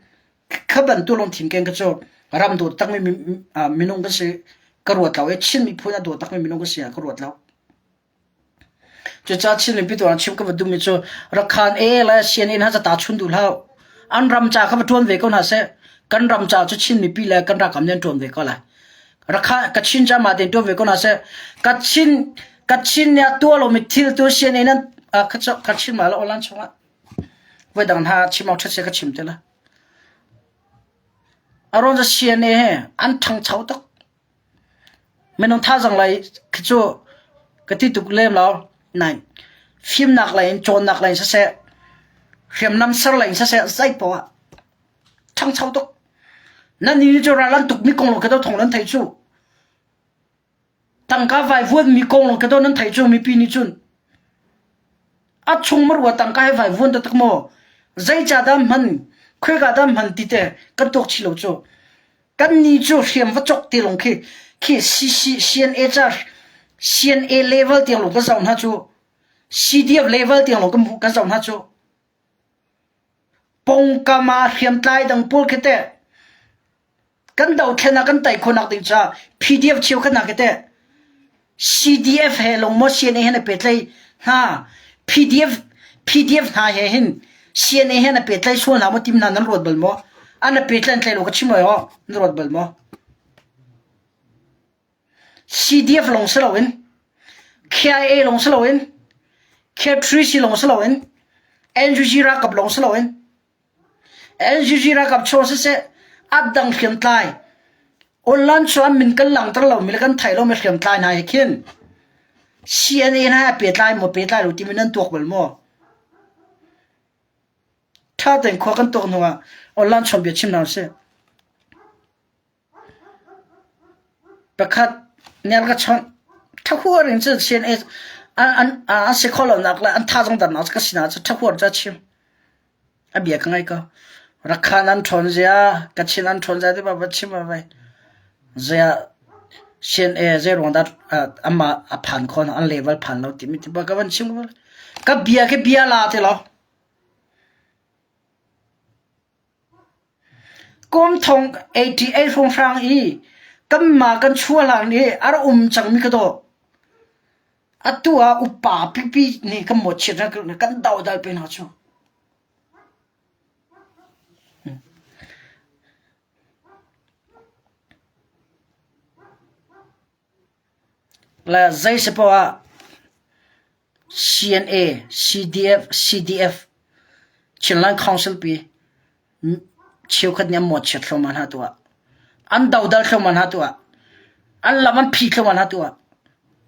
kha bantuk lungthin ken ka cu ram dawt takmi minung ka si ka ruat lo i Chin miphun a dawt takmi minung ka si ah ka ruat lo. Cucaah Chin mipi tuah chim ka va duhmi cu Rakhan e le CNN ha ta chun duh hlah. An ram ca kha va ṭuan ve ko hna seh. Kan ram ca cu Chin mipi le kan ralkap nih an ṭuan ve ko lai. Rakhan Kachin ca mah tein ṭuan ve ko hna seh. Kachin Kachin nih a tuah lomi thil tu CNN an Kachin ma la online chungah voi dang hna chim awk ṭhat se ka chim te la. Aron za CNA he an ṭhangcho tuk. Minung thazaang lei khi cu ka ti tuk lem lo. Nain fimnak lei in cawnnak lei in siseh, hriamnam ser lei in siseh, zei poah ah ṭhangcho tuk. Nan nih cu ral an tukmi kong lawng khi do thawng nan theih cu. Tangka vaivuanmi kong lawng khi nan theih cu mipi nih cun. A chung marua tangka he vaivuan taktak maw? Zeicah dah hman, khoika dah hman ti te kan tuak chih lo cu. Kan ni cu hriam va cawk ti lawng khi khi CC, CNA ca CNA level tiang lawng kan zoh hna cu. CDF level tiang lawng kan kan zoh hna cu. Pongkam ah hriamtlai dang pawl khi teh kan dothlen ah kan tei khawhnak ding caah PDF cheukhat hna khi teh CDF he lawng maw CNA he na pehtlaih hna PDF PDF hna he hin CNA he na pehtlaih sual hna maw tim hna nan ruat bal maw an na pehtlaih an tlaih lo ka chim lai aw nan ruat bal maw CDF lawng si loin KIA lawng si loin K3C lawng si loin NUG ralkap lawng si loin NUG ralkap chung siseh a dang hriamtlai online cu an min kan langhter lomi le kan theih lomi hriamtlai hna he khin CNA hna he pehtlai maw pehtlai lo timi nan tuak bal maw? Ṭha tein khua kan tuak hnu ah online chawnbia chim hna usih. Pakhat nih ka chawnh. Thahuar in cun CNA an an an si khawh lonak le an thazaang darnak cu ka sinah cu thahuar cu a chim. A bia ka ngai ko. Rakhan an ṭhawn zia, Kachin an ṭhawn zia ti ba va chim va vai. Zia CNA zei ruang dah amah a phan khawh an level phan lo timi ti ba ka van chim ko. Ka bia khi bia la ti lo. Kum thong 88 hrawnghrang i kanmah kan chuah hlan i a rak um cangmi ka dawh. Atu ah upa pipi nih kan mawhchiat hna kan dodal pe hna cu. Le zei si poah ah CNA, CDF, CDF, Chinland Council pi cheukhat nih an mawhchiat thluahmah hna tuah. An dodal thluahmah hna tuah. An lam an phi thluahmah hna tuah.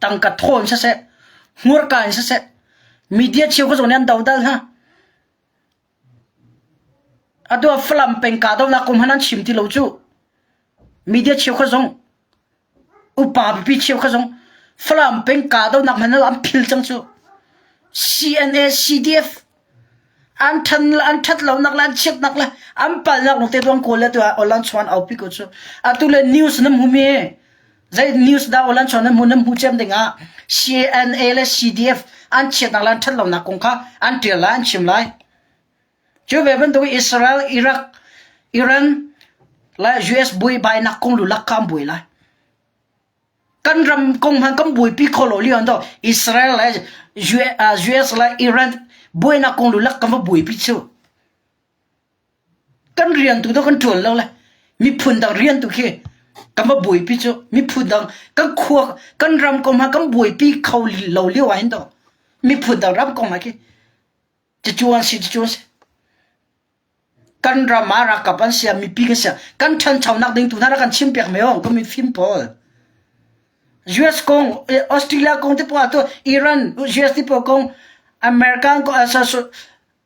Tangka thaw in siseh, hmurka in siseh, media cheukhat zong nih an dodal hna. Atu ah Falam peng kahdohnak kong hmanh an chim ti lo cu. Media cheukhat zong upa pipi cheukhat zong Falam peng kahdohnak hmanh an phil cang cu. CNA CDF an than an that lonak le an chiatnak le an palnak lawng te tuan kawl le tu ah online chuan aupi ko cu. Atu le news nan hmu mi zei news dah online chuan nan hmu nan hmu cem ding ah CNA le CDF an chiatnak le an that lonak kong kha an tial lai an chim lai. Cu ve bantuk Israel, Iraq, Iran le US buaibainak kong lulak kha an buai lai. Kan ram kong hmanh kan buaipi kho lo lio to Israel le US le Iran buainak kong lulak kan va buaipi cu. Kan rian tu to kan ṭuan lo le miphun dang rian tu khi kan va buaipi cu miphun dang kan khua kan ram kong hmanh kan buaipi kho lo lio ah hin to miphun dang ram kong ah khi Cucu an si, cucu an si. Kan ram ah ralkap an sia, mipi kan sia. Kan ṭhanchonak ding tu hna rak kan chim piak me ong, kan mifim pawl. US kong, Australia kong te poah tu Iran, US te poah kong, American kong,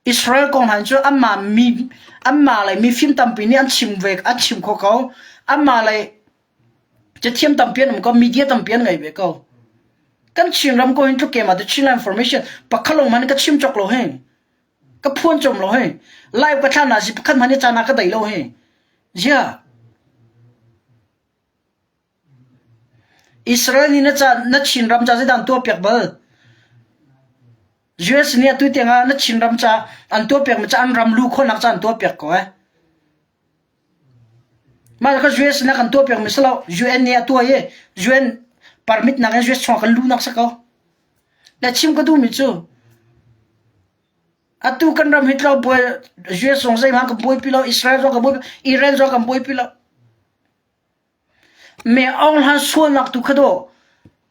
Israel kong han cu anmah mi anmah le mifim tampi nih an chim ve an chim kho ko. Anmah le Cathiam tampi an um ko, media tampi an ngei ve ko. Kan Chinram ko hin tluk kem ah the Chinland Information pakhat lawng hmanh ka chim cawk lo hin. Ka phuan chom lo hei. Live ka thlan na si pakhat hmanh i caan ah ka dai lo hei. Zia. Israel nih na ca na Chinram ca zeidah an tuahpiak bal? US nih atu tiang ah na Chinram ca an tuahpiakmi ca an ram lu khawhnak ca an tuahpiak ko eh. Mah ka US na kan tuahpiakmi si lo. UN nih a tuah i UN permit nak in US chung kan lunak si ko. Na chim ka duhmi cu atu kan ram hi tlo buai US zong zeihmanh kan buaipi lo, Israel zong kan buaipi, Iran zong kan buaipi lo. Me Aung Hlan sualnak tu kha dawh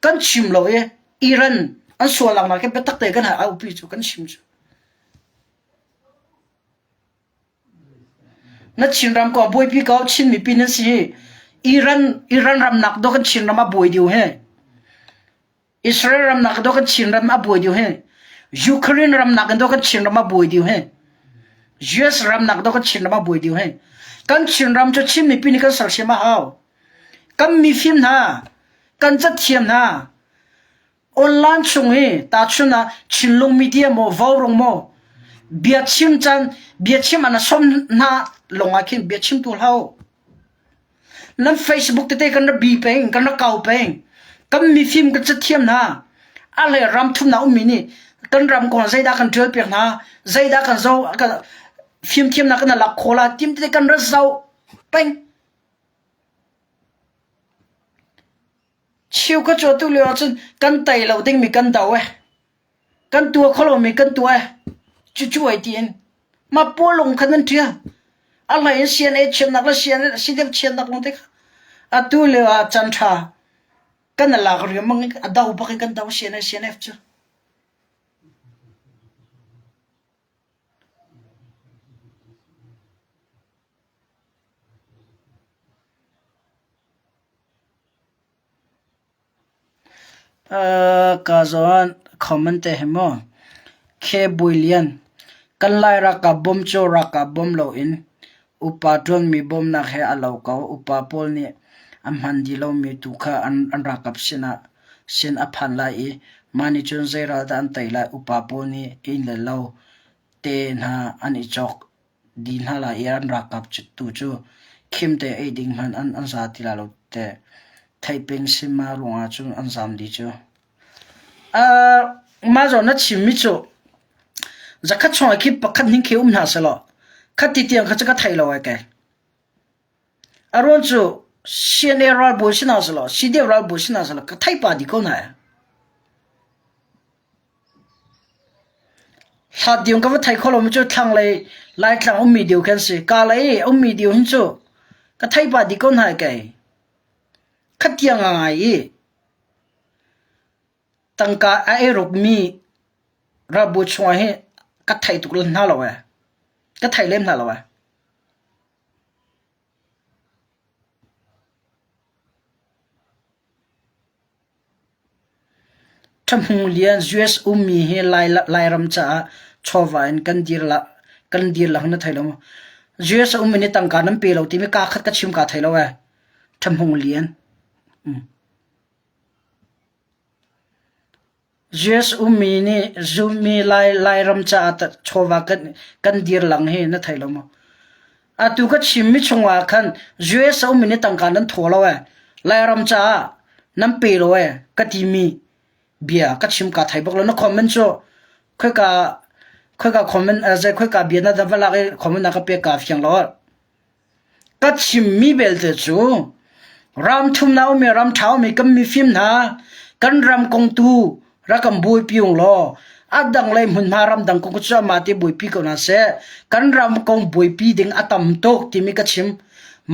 kan chim lo i Iran an sualnak nak hi biatak te kan hal aupi cu kan chim cu. Na Chinram ko a buaipi ko Chin mipi nan si. Iran Iran ram nak dawh kan Chinram a buai deuh he. Israel ram nak dawh kan Chinram a buai deuh he. Ukraine ram nak dawh kan Chinram a buai deuh he. US ram nak dawh kan Chinram a buai deuh he. Kan Chinram cu Chin mipi nih kan sersiam a hau. Kan mifim hna, kan cathiam hna, online chung i tahchun ah Chinlung media maw Vaurawng maw biachim caan biachim an som hna lawng ah khin biachim tu hlah Nan Facebook tete kan rak bi peng, kan rak kau peng. Kan mifim kan cathiam hna. A le ram thumnak ummi nih kan ram kong zeidah kan ṭial piak hna, zeidah kan zoh, kan fimthiamnak kan lak khawh la tim tete kan rak zoh peng. Cheu ka cu atu lio ahcun kan tei lo dingmi kan do eh. Kan tuah kho lomi kan tuah eh. Cucu ai tiin. Mah pawl lung khan nan ṭial. A hlei in CNA chiatnak le CNA CDF chiatnak lung te kha. Atu lio ah chan ṭha kan lak riangmang i a do bak in kan do CNA CNF cu. Ka zawn comment te hi maw Khe Bui Lian kan Lai ralkap bawm cu ralkap bawm loin upa ṭuanmi bawmnak he a lo ko. Upa pawl nih a hman dih lomi tu kha an ralkap sinah sin a phan lai i mah nih cun zei ral dah an tei lai. Upa pawl nih inn le lo te hna an i cawk dih hna lai i an ralkap tu cu khimte ei ding hmanh an an za ti lai lo teh theihping sima ruangah cun an zam dih cu. Uh, mah zawn na chimmi cu zakhat chung khi pakhat ning khi um hna selaw khat ti tiang kha cu ka thei lo ai kai. A ruang cu CNA ralbawi si hna selaw CDF ralbawi si hna selaw ka thei pa dih ko hna. Hlat ding ka va thei kho lomi cu thlanglei Laitlang ummi deu khi an si. Kalay i ummi deu hin cu ka thei pah dih ko hna kei. Khatiang a ngai i tangka a eirukmi ralbawi chungah hi ka thei tuk hna lo ee. Ka thei lem hna lo ee. Ṭhahmung lian US ummi hi Lairam caah chawva in kan dir lang na thei lo maw? US a ummi nih tangka nan pe lo timi kaa khat ka chim kaa thei lo ee. Ṭhahmung lian. US ummi nih zummi Lairam caah chawva kan dir lang hi na thei lo maw? Atu ka chimmi chungah khan US a ummi nih tangka nan thaw lo ee. Lairam caah nan pe lo ee ka timi bia ka chim kaa thei bak lo. Na comment cu khoika khoika comment zei khoika bia na va lak i comment na ka pek kaa fiang lo. Ka chimmi belte cu ram thumnak ummi ram ṭha ummi kan mifim hna kan ram kong tu rak kan buaipi ung law a dang lei hmunhma ramdang kong cu amah te buaipi ko hna seh. Kan ram kong buaipi ding a tam tuk timi ka chim.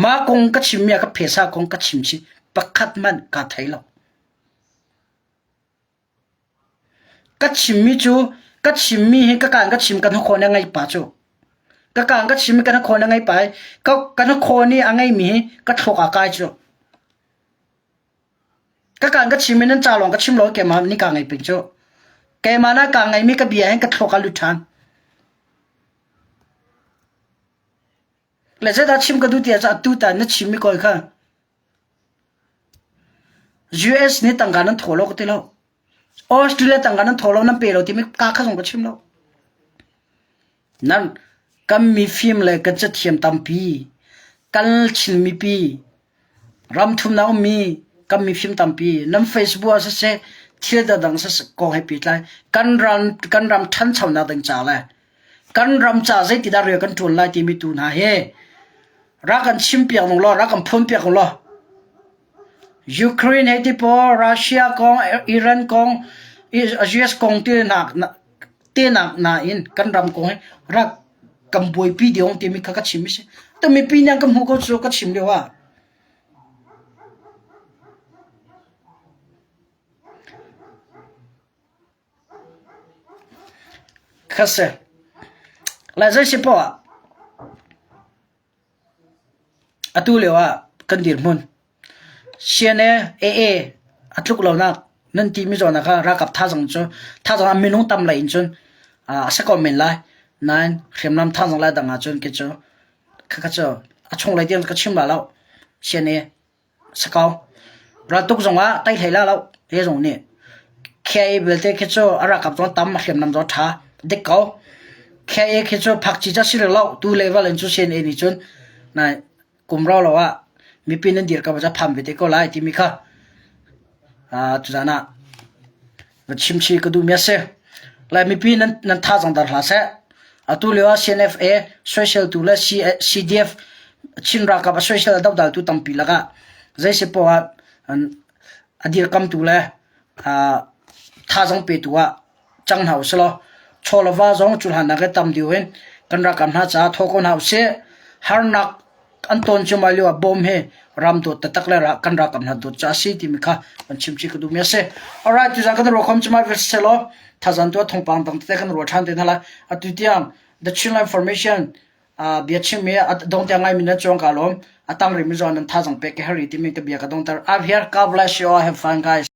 Mah kong ka chimmi ah ka phesa kong ka chim chih pakhat hmanh kaa thei lo. Ka chimmi cu ka chimmi hi ka kaan ka chim kan hnakhaw nih a ngeih pa cu. Ka kaan ka chim i ka hnakhaw nih a ngeih pa i ka ka hnakhaw nih a ngeihmi hi ka thluak ah kai cu. Ka kaan ka chim i nan ca lawng ka chim lo i keimah nih kaa ngeih peng cu. Keimah na kaa ngeihmi ka bia hin ka thluak ah lut ṭhan. Le zeidah chim ka duh ti ahcun atu tan na chimmi kawi kha US nih tangka nan thaw lo ka ti lo. Australia tangka nan thaw lo nan pe lo timi ka kha zong ka chim lo. Nan kan mifim le kan cathiam tampi, kan Chin mipi, ram thumnak ummi kan mifim tampi, nan Facebook ah siseh, thil dangdang siseh kong he pehtlai kan ram kan ram ṭhanchonak ding ca le kan ram ca zeitidah rian kan ṭuan lai timi tu hna hi rak kan chimpiak nung law, rak kan phuanpiak ung law. Ukraine he ti pawl, Russia kong, Iran kong, US kong ti nak tenak nain kan ram kong hi rak kan buaipi ding timi kha ka chim i si. Tu mipi nih an kan hmuh ko cu ka chim lio ah. Kha si. Lai zei si poah ah Atu lio ah kan dirhmun CNA, AA a tluk lonak nan timi zawn ah kha ralkap thazaang cu thazaang ah minung tam lei in cun a si ko men lai. Nain hriamnam thazaang lai dang ahcun khi cu khakha cu a chunglei tiang ka chim la lo. CNA Si ko. Raltuk zongah tei hlei la lo he zong nih KIA belte khi cu a ralkap zong tam a hriamnam zong ṭha dik ko. KIA khi cu phakci ca si lo tu level in cu CNA nih cun nai kum rau lo ah mipi nan dir ko ca pham ve te ko lai timi kha tuzan ah Va chimchih ka duhmi a si. Lai mipi nan, nan thazaang dar hlah seh. Atu lio ah CNFA soiseltu le CDF Chin ralkap a soisel a dohdaltu tampi lakah zei si poah ah a dirkamtu le thazaang petu ah cang hna usih law chaw le va zong cu hlan nak i tam deuh in kan ralkap hna caah thaw ko hna usih. Harnak an tawn cuahmah lio ah bawm hi ram dawt taktak le kan ralkap hna dawt ca a si timi kha kan chimchih ka duhmi a si. Alright, tuzaan kan ruah khom cumai va law thazan tu thawngpang dang tete kan ruah ṭhan te hna lai. Atu tiang The Chinland Formation uh, bia chimmi a dong tiang ngaimi nan cuang ka lawm. A tang rimi zawn nan thazang pek ke hari timi ka bia ka dongter. I'm here. God bless you all. Have fun guys.